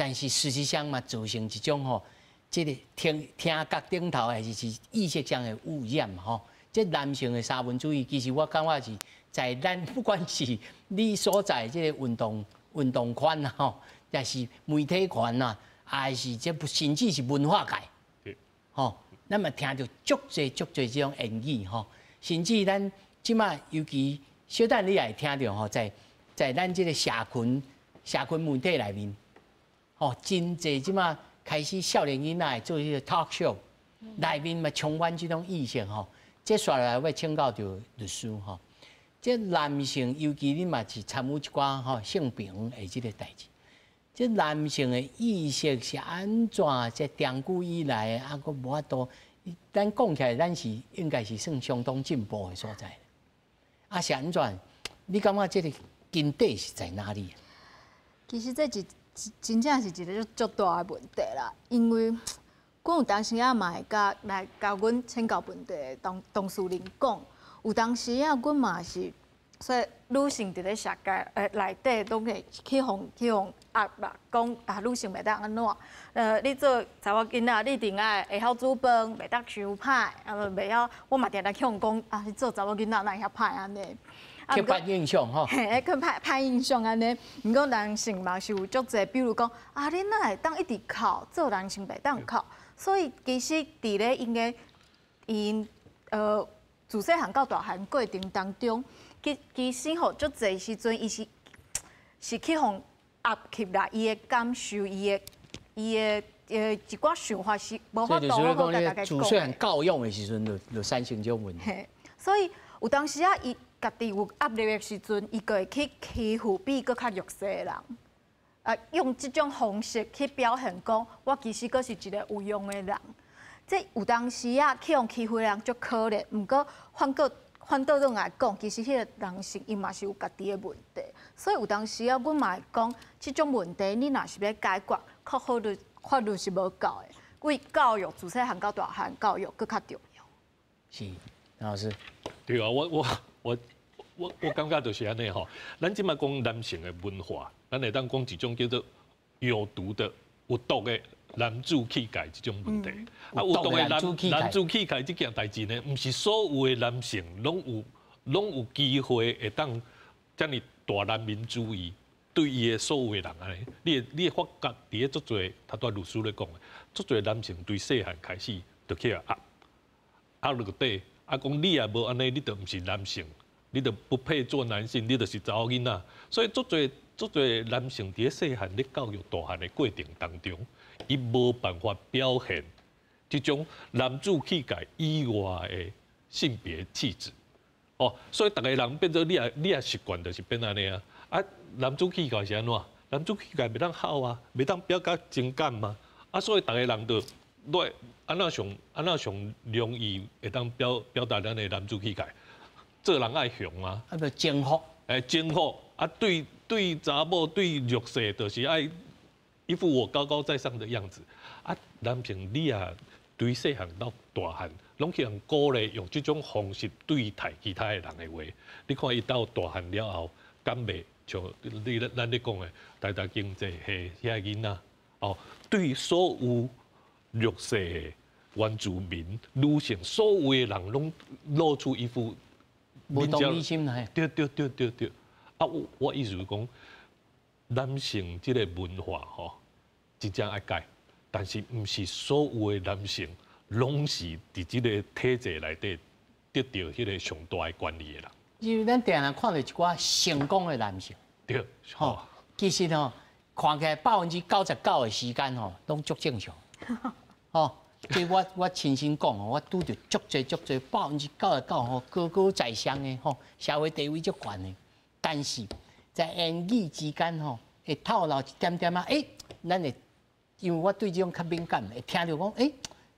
Speaker 1: 但是事實上嘛，造成一種吼，這個聽聽覺頂頭，還是意識上的污染吼。這男性的沙文主義，其實我感覺是在咱不管是你所在這個運動圈啊吼，抑是媒體圈啊，還是這甚至是文化界，吼，咱嘛聽著足濟足濟這種言語吼，甚至咱這馬尤其小等你也會聽著吼，在咱這個社群媒體內面。哦，真濟這馬開始少年囡仔做彼個 talk show，內面嘛充滿這種意識吼。這紲來欲請教著律師吼，這男性尤其你嘛是參與一寡吼性平的這個代誌，這男性的意識是按怎？這長久以來啊，閣無法度。咱講起來，咱是應該是算相當進步的所在。啊，是按怎？你感覺這個根底是在哪裡？
Speaker 2: 其實這是真正是一个足大的問題啦，因為阮有當時仔嘛會共來共阮請教問題的當事人講，有當時仔阮嘛是，所以女性佇咧社會內底攏會去予壓啦，講啊女性袂當按怎，你做查某囡仔，你一定愛會曉煮飯，袂當傷歹，啊袂曉，我嘛定定去予講啊，你做查某囡仔哪會遐歹按呢？
Speaker 1: 刻板印象吼，
Speaker 2: 嘿，去歹歹印象按呢。毋過男性嘛是有足濟，比如講啊，你哪會當一直哭，做男性袂當哭。所以其實佇咧𪜶的𪜶自細漢到大漢過程當中，其實吼足濟時陣，伊是去予壓抑啦，伊的感受，伊的一寡想法是無法度好好共大家講。
Speaker 1: 自細漢教養的時陣，就產生這種問題。
Speaker 2: 嘿，所以有當時啊，伊家己有壓力的時陣，伊就會去欺負比伊閣較弱勢的人，啊，用這種方式去表現講，我其實閣是一個有用的人。這有當時啊，去予欺負的人足可憐，毋過反倒轉來講，其實彼個人性伊嘛是有家己的問題。所以有當時啊，阮嘛會講，這種問題你若是欲解決，較好的法律是無夠的，為教育自細漢到大漢教育閣較重要。
Speaker 1: 是，陳老師。
Speaker 3: 對啊，我感覺就是按呢吼，咱這馬講男性的文化，咱會當講一種叫做有毒的、有毒的男子气概这种问题。啊，有毒的男子气概这件代志呢，毋是所有的男性拢有机会会当遮尔大男人主义对伊的所有的人按呢，你会发觉伫咧足济，头拄律师咧讲的，足济男性对细汉开始就去予压压落底，啊讲你若无按呢，你就毋是男性，你就不配做男性，你就是查某囡仔。所以足济足济男性伫咧细汉咧教育大汉的过程当中，伊无办法表现这种男子气概以外的性别气质。哦，所以逐个人变做你也习惯，就是变按呢啊。啊，男子气概是按怎？男子气概袂当吼啊，袂当表达情感嘛。啊，所以逐个人就来按怎上容易会当表达咱的男子气概？做人爱雄啊，
Speaker 1: 啊，就征服，
Speaker 3: 哎，征服啊，对查某对弱势，就是爱一副我高高在上的样子。啊，男性你也对细汉到大汉，拢去予鼓励用这种方式对待其他的人的话，你看伊到大汉了后，敢袂像你咱咧讲的台大经济系遐囡仔哦，对所有弱势的原住民、女性，所有的人拢露出一副
Speaker 1: 无同理心嘿。
Speaker 3: 对对对对对，啊，我意思是讲，男性这个文化吼，真正爱改，但是毋是所有的男性拢是伫这个体制内底得到彼个上大的权利的人。
Speaker 1: 因为咱定定看著一寡成功的男性，吼，其实吼，看起来99%的时间吼，拢足正常，吼，这我亲身讲哦，我拄著足济足济99%吼，高高在上的吼，社会地位足悬的，但是在言语之间吼，会透露一点点仔，欸，咱会，因为我对这种较敏感，会听著讲，欸，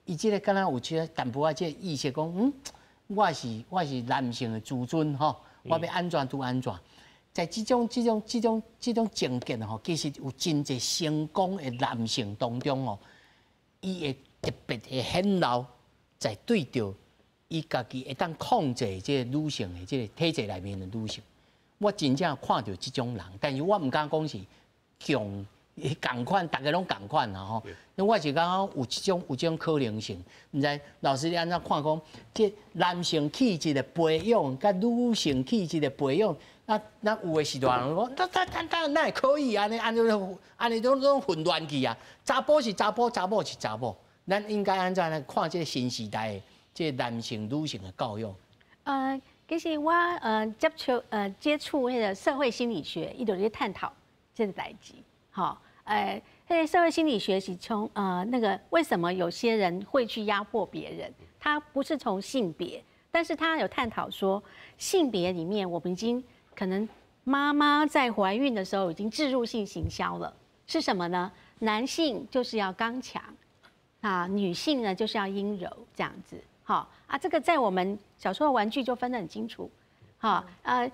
Speaker 1: 伊这个敢若有这个淡薄仔这个意识讲，我是男性的自尊吼，我欲按怎就按怎。在这种情节吼，其实有真济成功的男性当中哦，伊会特别会显露在对著伊家己会当控制这个女性的这个体制内面的女性。我真正看著这种人，但是我毋敢讲是共仝款，逐家拢仝款啦吼。那我是感觉有这种可能性，毋知老师你按怎看讲，这男性气质的培养，佮女性气质的培养，啊，那有的是大人讲，那那那那会可以按呢按呢按呢拢混乱去啊！查埔是查埔，查某是查某，咱应该按怎来看这个新时代的这男性、女性的教育？
Speaker 4: 其实我接触彼个社会心理学，伊就咧探讨这个代志，吼，彼个社会心理学是从那个为什么有些人会去压迫别人，他不是从性别，但是他有探讨说性别里面，我们已经可能妈妈在怀孕的时候已经置入性行销了，是什么呢？男性就是要刚强，啊，女性呢就是要阴柔这样子。好啊，这个在我们小时候玩具就分得很清楚，好，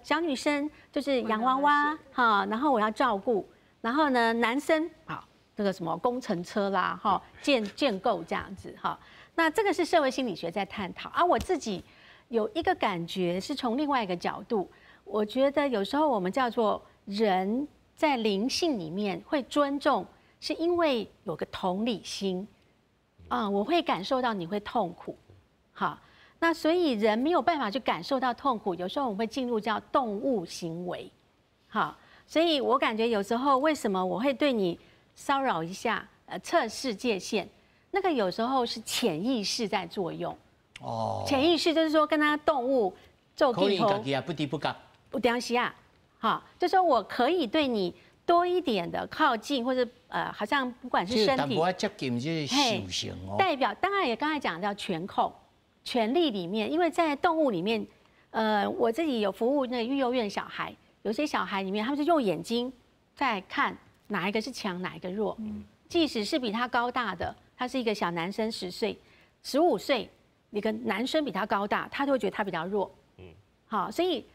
Speaker 4: 小女生就是洋娃娃，哈，然后我要照顾，然后呢，男生好那个什么工程车啦，哈，建构这样子，哈，那这个是社会心理学在探讨，而我自己有一个感觉是从另外一个角度，我觉得有时候我们叫做人在灵性里面会尊重，是因为有个同理心，啊，我会感受到你会痛苦。好，那所以人没有办法去感受到痛苦，有时候我们会进入叫动物行为。好，所以我感觉有时候为什么我会对你骚扰一下，测试界限，那个有时候是潜意识在作用。哦，潜意识就是说跟他动物做
Speaker 1: 可能自己也不知不觉。
Speaker 4: 有当时啊，好，就说我可以对你多一点的靠近，或者好像不管是身体，
Speaker 1: 接近这兽性哦。
Speaker 4: 代表当然也刚才讲到权控。权力里面，因为在动物里面，我自己有服务那个育幼院小孩，有些小孩里面，他们是用眼睛在看哪一个是强，哪一个弱。即使是比他高大的，他是一个小男生，10岁、15岁，一个男生比他高大，他都会觉得他比较弱。好，所以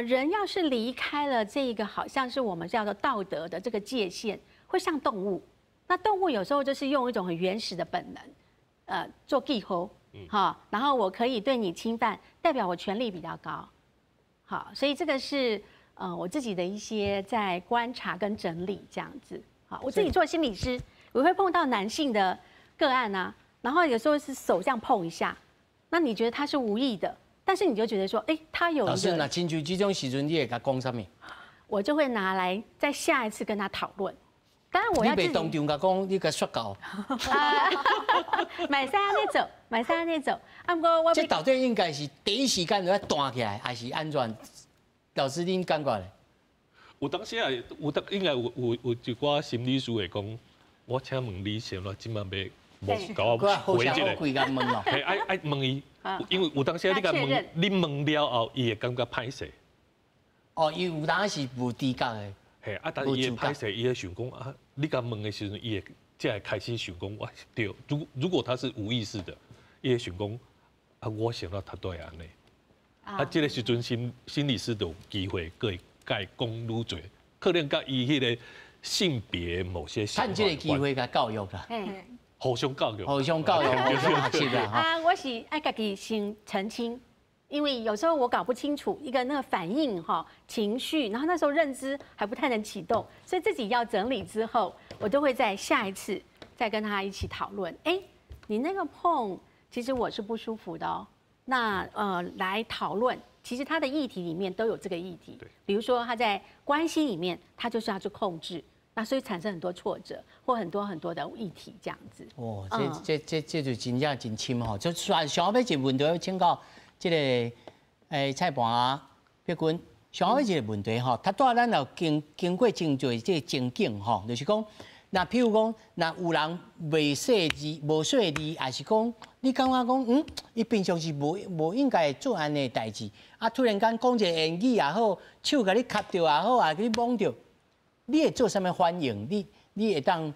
Speaker 4: 人要是离开了这个好像是我们叫做道德的这个界限，会像动物。那动物有时候就是用一种很原始的本能，做记号。好，然后我可以对你侵犯，代表我权力比较高。好，所以这个是我自己的一些在观察跟整理这样子。好，我自己做心理师，我会碰到男性的个案啊，然后有时候是手这样碰一下，那你觉得他是无意的，但是你就觉得说，哎，他有。
Speaker 1: 老师，那亲像這種時陣，你會共講啥物？
Speaker 4: 我就會拿來再下一次跟他討論。當然我要。
Speaker 1: 你袂當場共講，你共說教。
Speaker 4: 買啥那走，買啥那走。啊，毋過我。
Speaker 1: 這到底應該是第一時間就要彈起來，還是按怎？老師，恁感覺咧？
Speaker 3: 有當時啊，有當應該有一寡心理師會講，我請問你先啦，這擺欲共我回一下。係愛愛問伊，因為有當時你共問，你問了後，伊會感覺歹勢。
Speaker 1: 哦，伊有當時無知覺的。
Speaker 3: 嘿，啊，但是伊會歹勢，伊會想講啊，你共問的時陣，伊會才會開始想講，我對，如果他是無意識的，伊會想講啊，我想到他對按呢。啊，這個時陣心理師就有機會閣會共伊講愈濟，可能佮伊彼個性別某些。
Speaker 1: 趁這個機會共教育啦。
Speaker 3: 互相教育。
Speaker 1: 互相教育，互相學習啦。
Speaker 4: 啊，我是愛家己先澄清。因為有時候我搞不清楚一個那個反應哈情緒，然後那時候認知還不太能啟動，所以自己要整理之後，我都會在下一次再跟他一起討論。哎，你那個碰，其實我是不舒服的哦。那來討論，其實他的議題裡面都有這個議題。比如說他在關係裡面，他就是要去控制，那所以產生很多挫折或很多很多的議題這樣子。
Speaker 1: 哦，這就真正真深吼。就算上後尾一個問題要請教。這個蔡盤啊，碧君，上後一個問題吼，拄仔咱有經過真濟這個情景吼，就是講，若譬如講，若有人袂細膩、無細膩，抑是講你感覺講，伊平常時無應該做按呢代誌，啊，突然間講一個言語也好，手共你挾著也好，啊，予你摸著，你會做啥物反應？你會當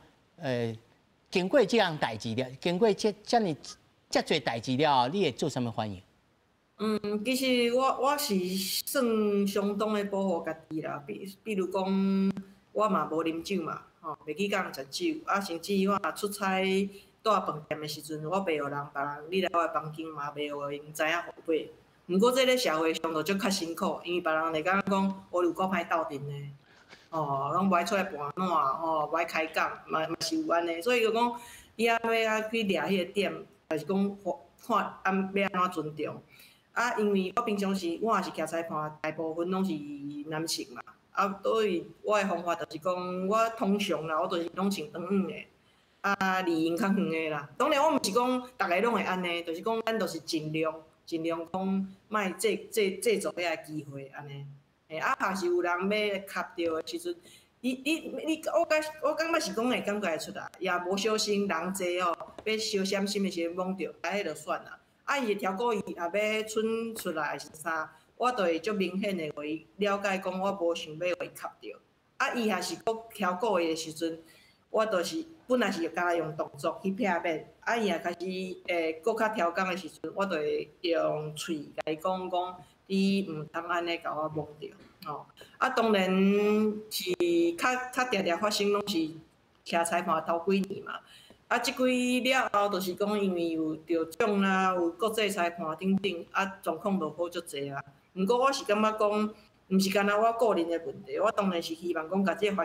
Speaker 1: 經過這樣代誌了，經過這爾遮濟代誌了後，你會做啥物反應？
Speaker 5: 其實我是算相當的保護家己啦，比如講，我嘛無啉酒嘛，吼，袂去共人食酒，啊，甚至我若出差蹛飯店的時陣，我袂予人別人你來我的房間嘛，袂予𪜶知影號碼。毋過這咧社會上就足較辛苦，因為別人會感覺講，哦，有夠歹鬥陣的，哦，攏無愛出來盤撋，吼，無愛開講，嘛是有按呢，所以就講，你抑欲啊去掠彼個點，就是講看按欲按怎尊重。啊，因為我平常時我也是徛裁判，大部分攏是男性嘛。啊，所以我的方法就是講，我通常啦，我就是攏穿長短的，啊，離𪜶較遠的啦。當然，我毋是講逐个攏會按呢，就是講咱就是盡量講莫製造遐個機會按呢。嘿，啊，若是有人欲挾著的時陣，你，我感覺是講會感覺會出來，也無小心人濟吼，欲相閃身的時陣摸著，啊，彼就算啦。啊，伊會超過伊也欲伸出來還是啥，我就會足明顯的予伊了解，講我無想欲予伊挾著。啊，伊若是閣超過伊的時陣，我就是本來是敢若用動作去避免，啊，伊若開始閣較刁工的時陣，我就會用喙共伊講講，你毋通按呢共我摸著，吼。啊，當然是較定定發生，攏是徛裁判頭幾年嘛。啊，這幾了後，就是講因為有得獎啦，有國際裁判等等，啊，狀況就好足濟啊。毋過我是感覺講，毋是干焦我個人的問題，我當然是希望講，共這個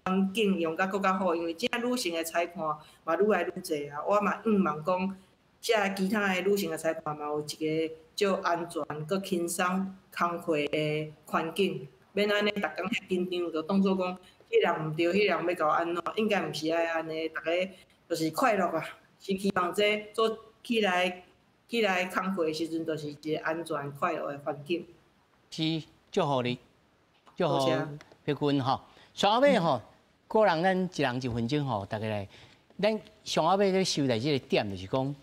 Speaker 5: 環境用甲閣較好，因為這女性的裁判嘛愈來愈濟啊。我嘛向望講，這其他的女性的裁判嘛有一個足安全、閣輕鬆工課的環境，免按呢逐工遐緊張，就當做講，彼人毋對，彼人欲共我按怎，應該毋是愛按呢，逐个就是快樂啊，是希望這做起來工課的時陣，就是一個安全快樂的環境。
Speaker 1: 是，祝福你，祝福碧君吼。上後尾吼，個人咱一人一分鐘吼，大家來，咱上後尾咧收來這個點，就是講，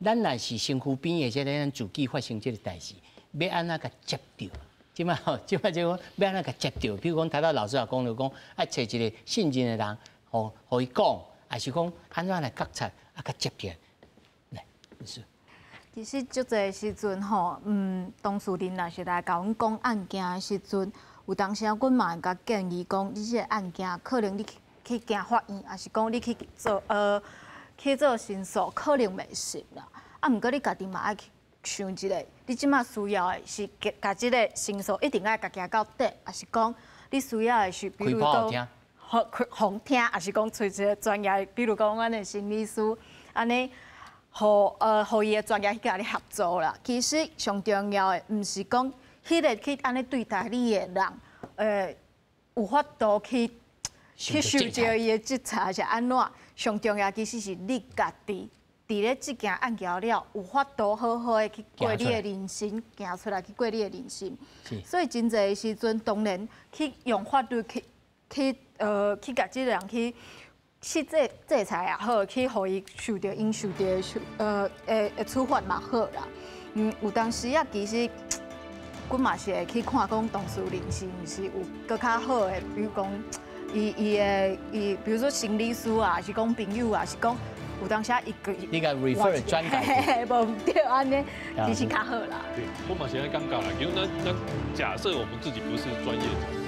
Speaker 1: 咱若是身軀邊的這個咱自己發生這個代誌，欲按怎共接著？這擺吼，這擺就講欲按怎共接著？比如講，頭拄老師也講著講，愛揣一個信任的人，予伊講。還是講按怎來覺察，啊，共接起來，來，是。
Speaker 2: 其實足濟時陣吼，當事人若是來共阮講案件的時陣，有當時啊，阮嘛會共建議講，你這個案件可能你去行法院，抑是講你去做申訴，可能袂成啦。啊，毋過你家己嘛愛去想一下，你這馬需要的是共這個申訴一定愛共行到底，抑是講你需要的是，比如講，予予聽，抑是講揣一个專業，比如講阮的心理師，按呢，予伊的專業去共你合作啦。其實上重要的，毋是講彼个去按呢對待你的人，有法度去受著伊的制裁是按怎？上重要其實是你家己佇咧這件案件了，有法度好好的去過你的人生，行出來去過你的人生。所以真濟的時陣，當然去用法律去共這个人去制裁也好，去予伊受著應受著的受呃的處罰嘛好啦。有當時啊，其實阮嘛是會去看講當事人是毋是有閣較好的，比如講伊伊的伊，比如說心理師啊，是講朋友啊，是講有當時伊個
Speaker 1: 你共 refer 轉介，
Speaker 2: 無毋對，按呢其實較好啦。
Speaker 3: 對，我嘛是按呢感覺啦，因為咱假設我們自己不是專業。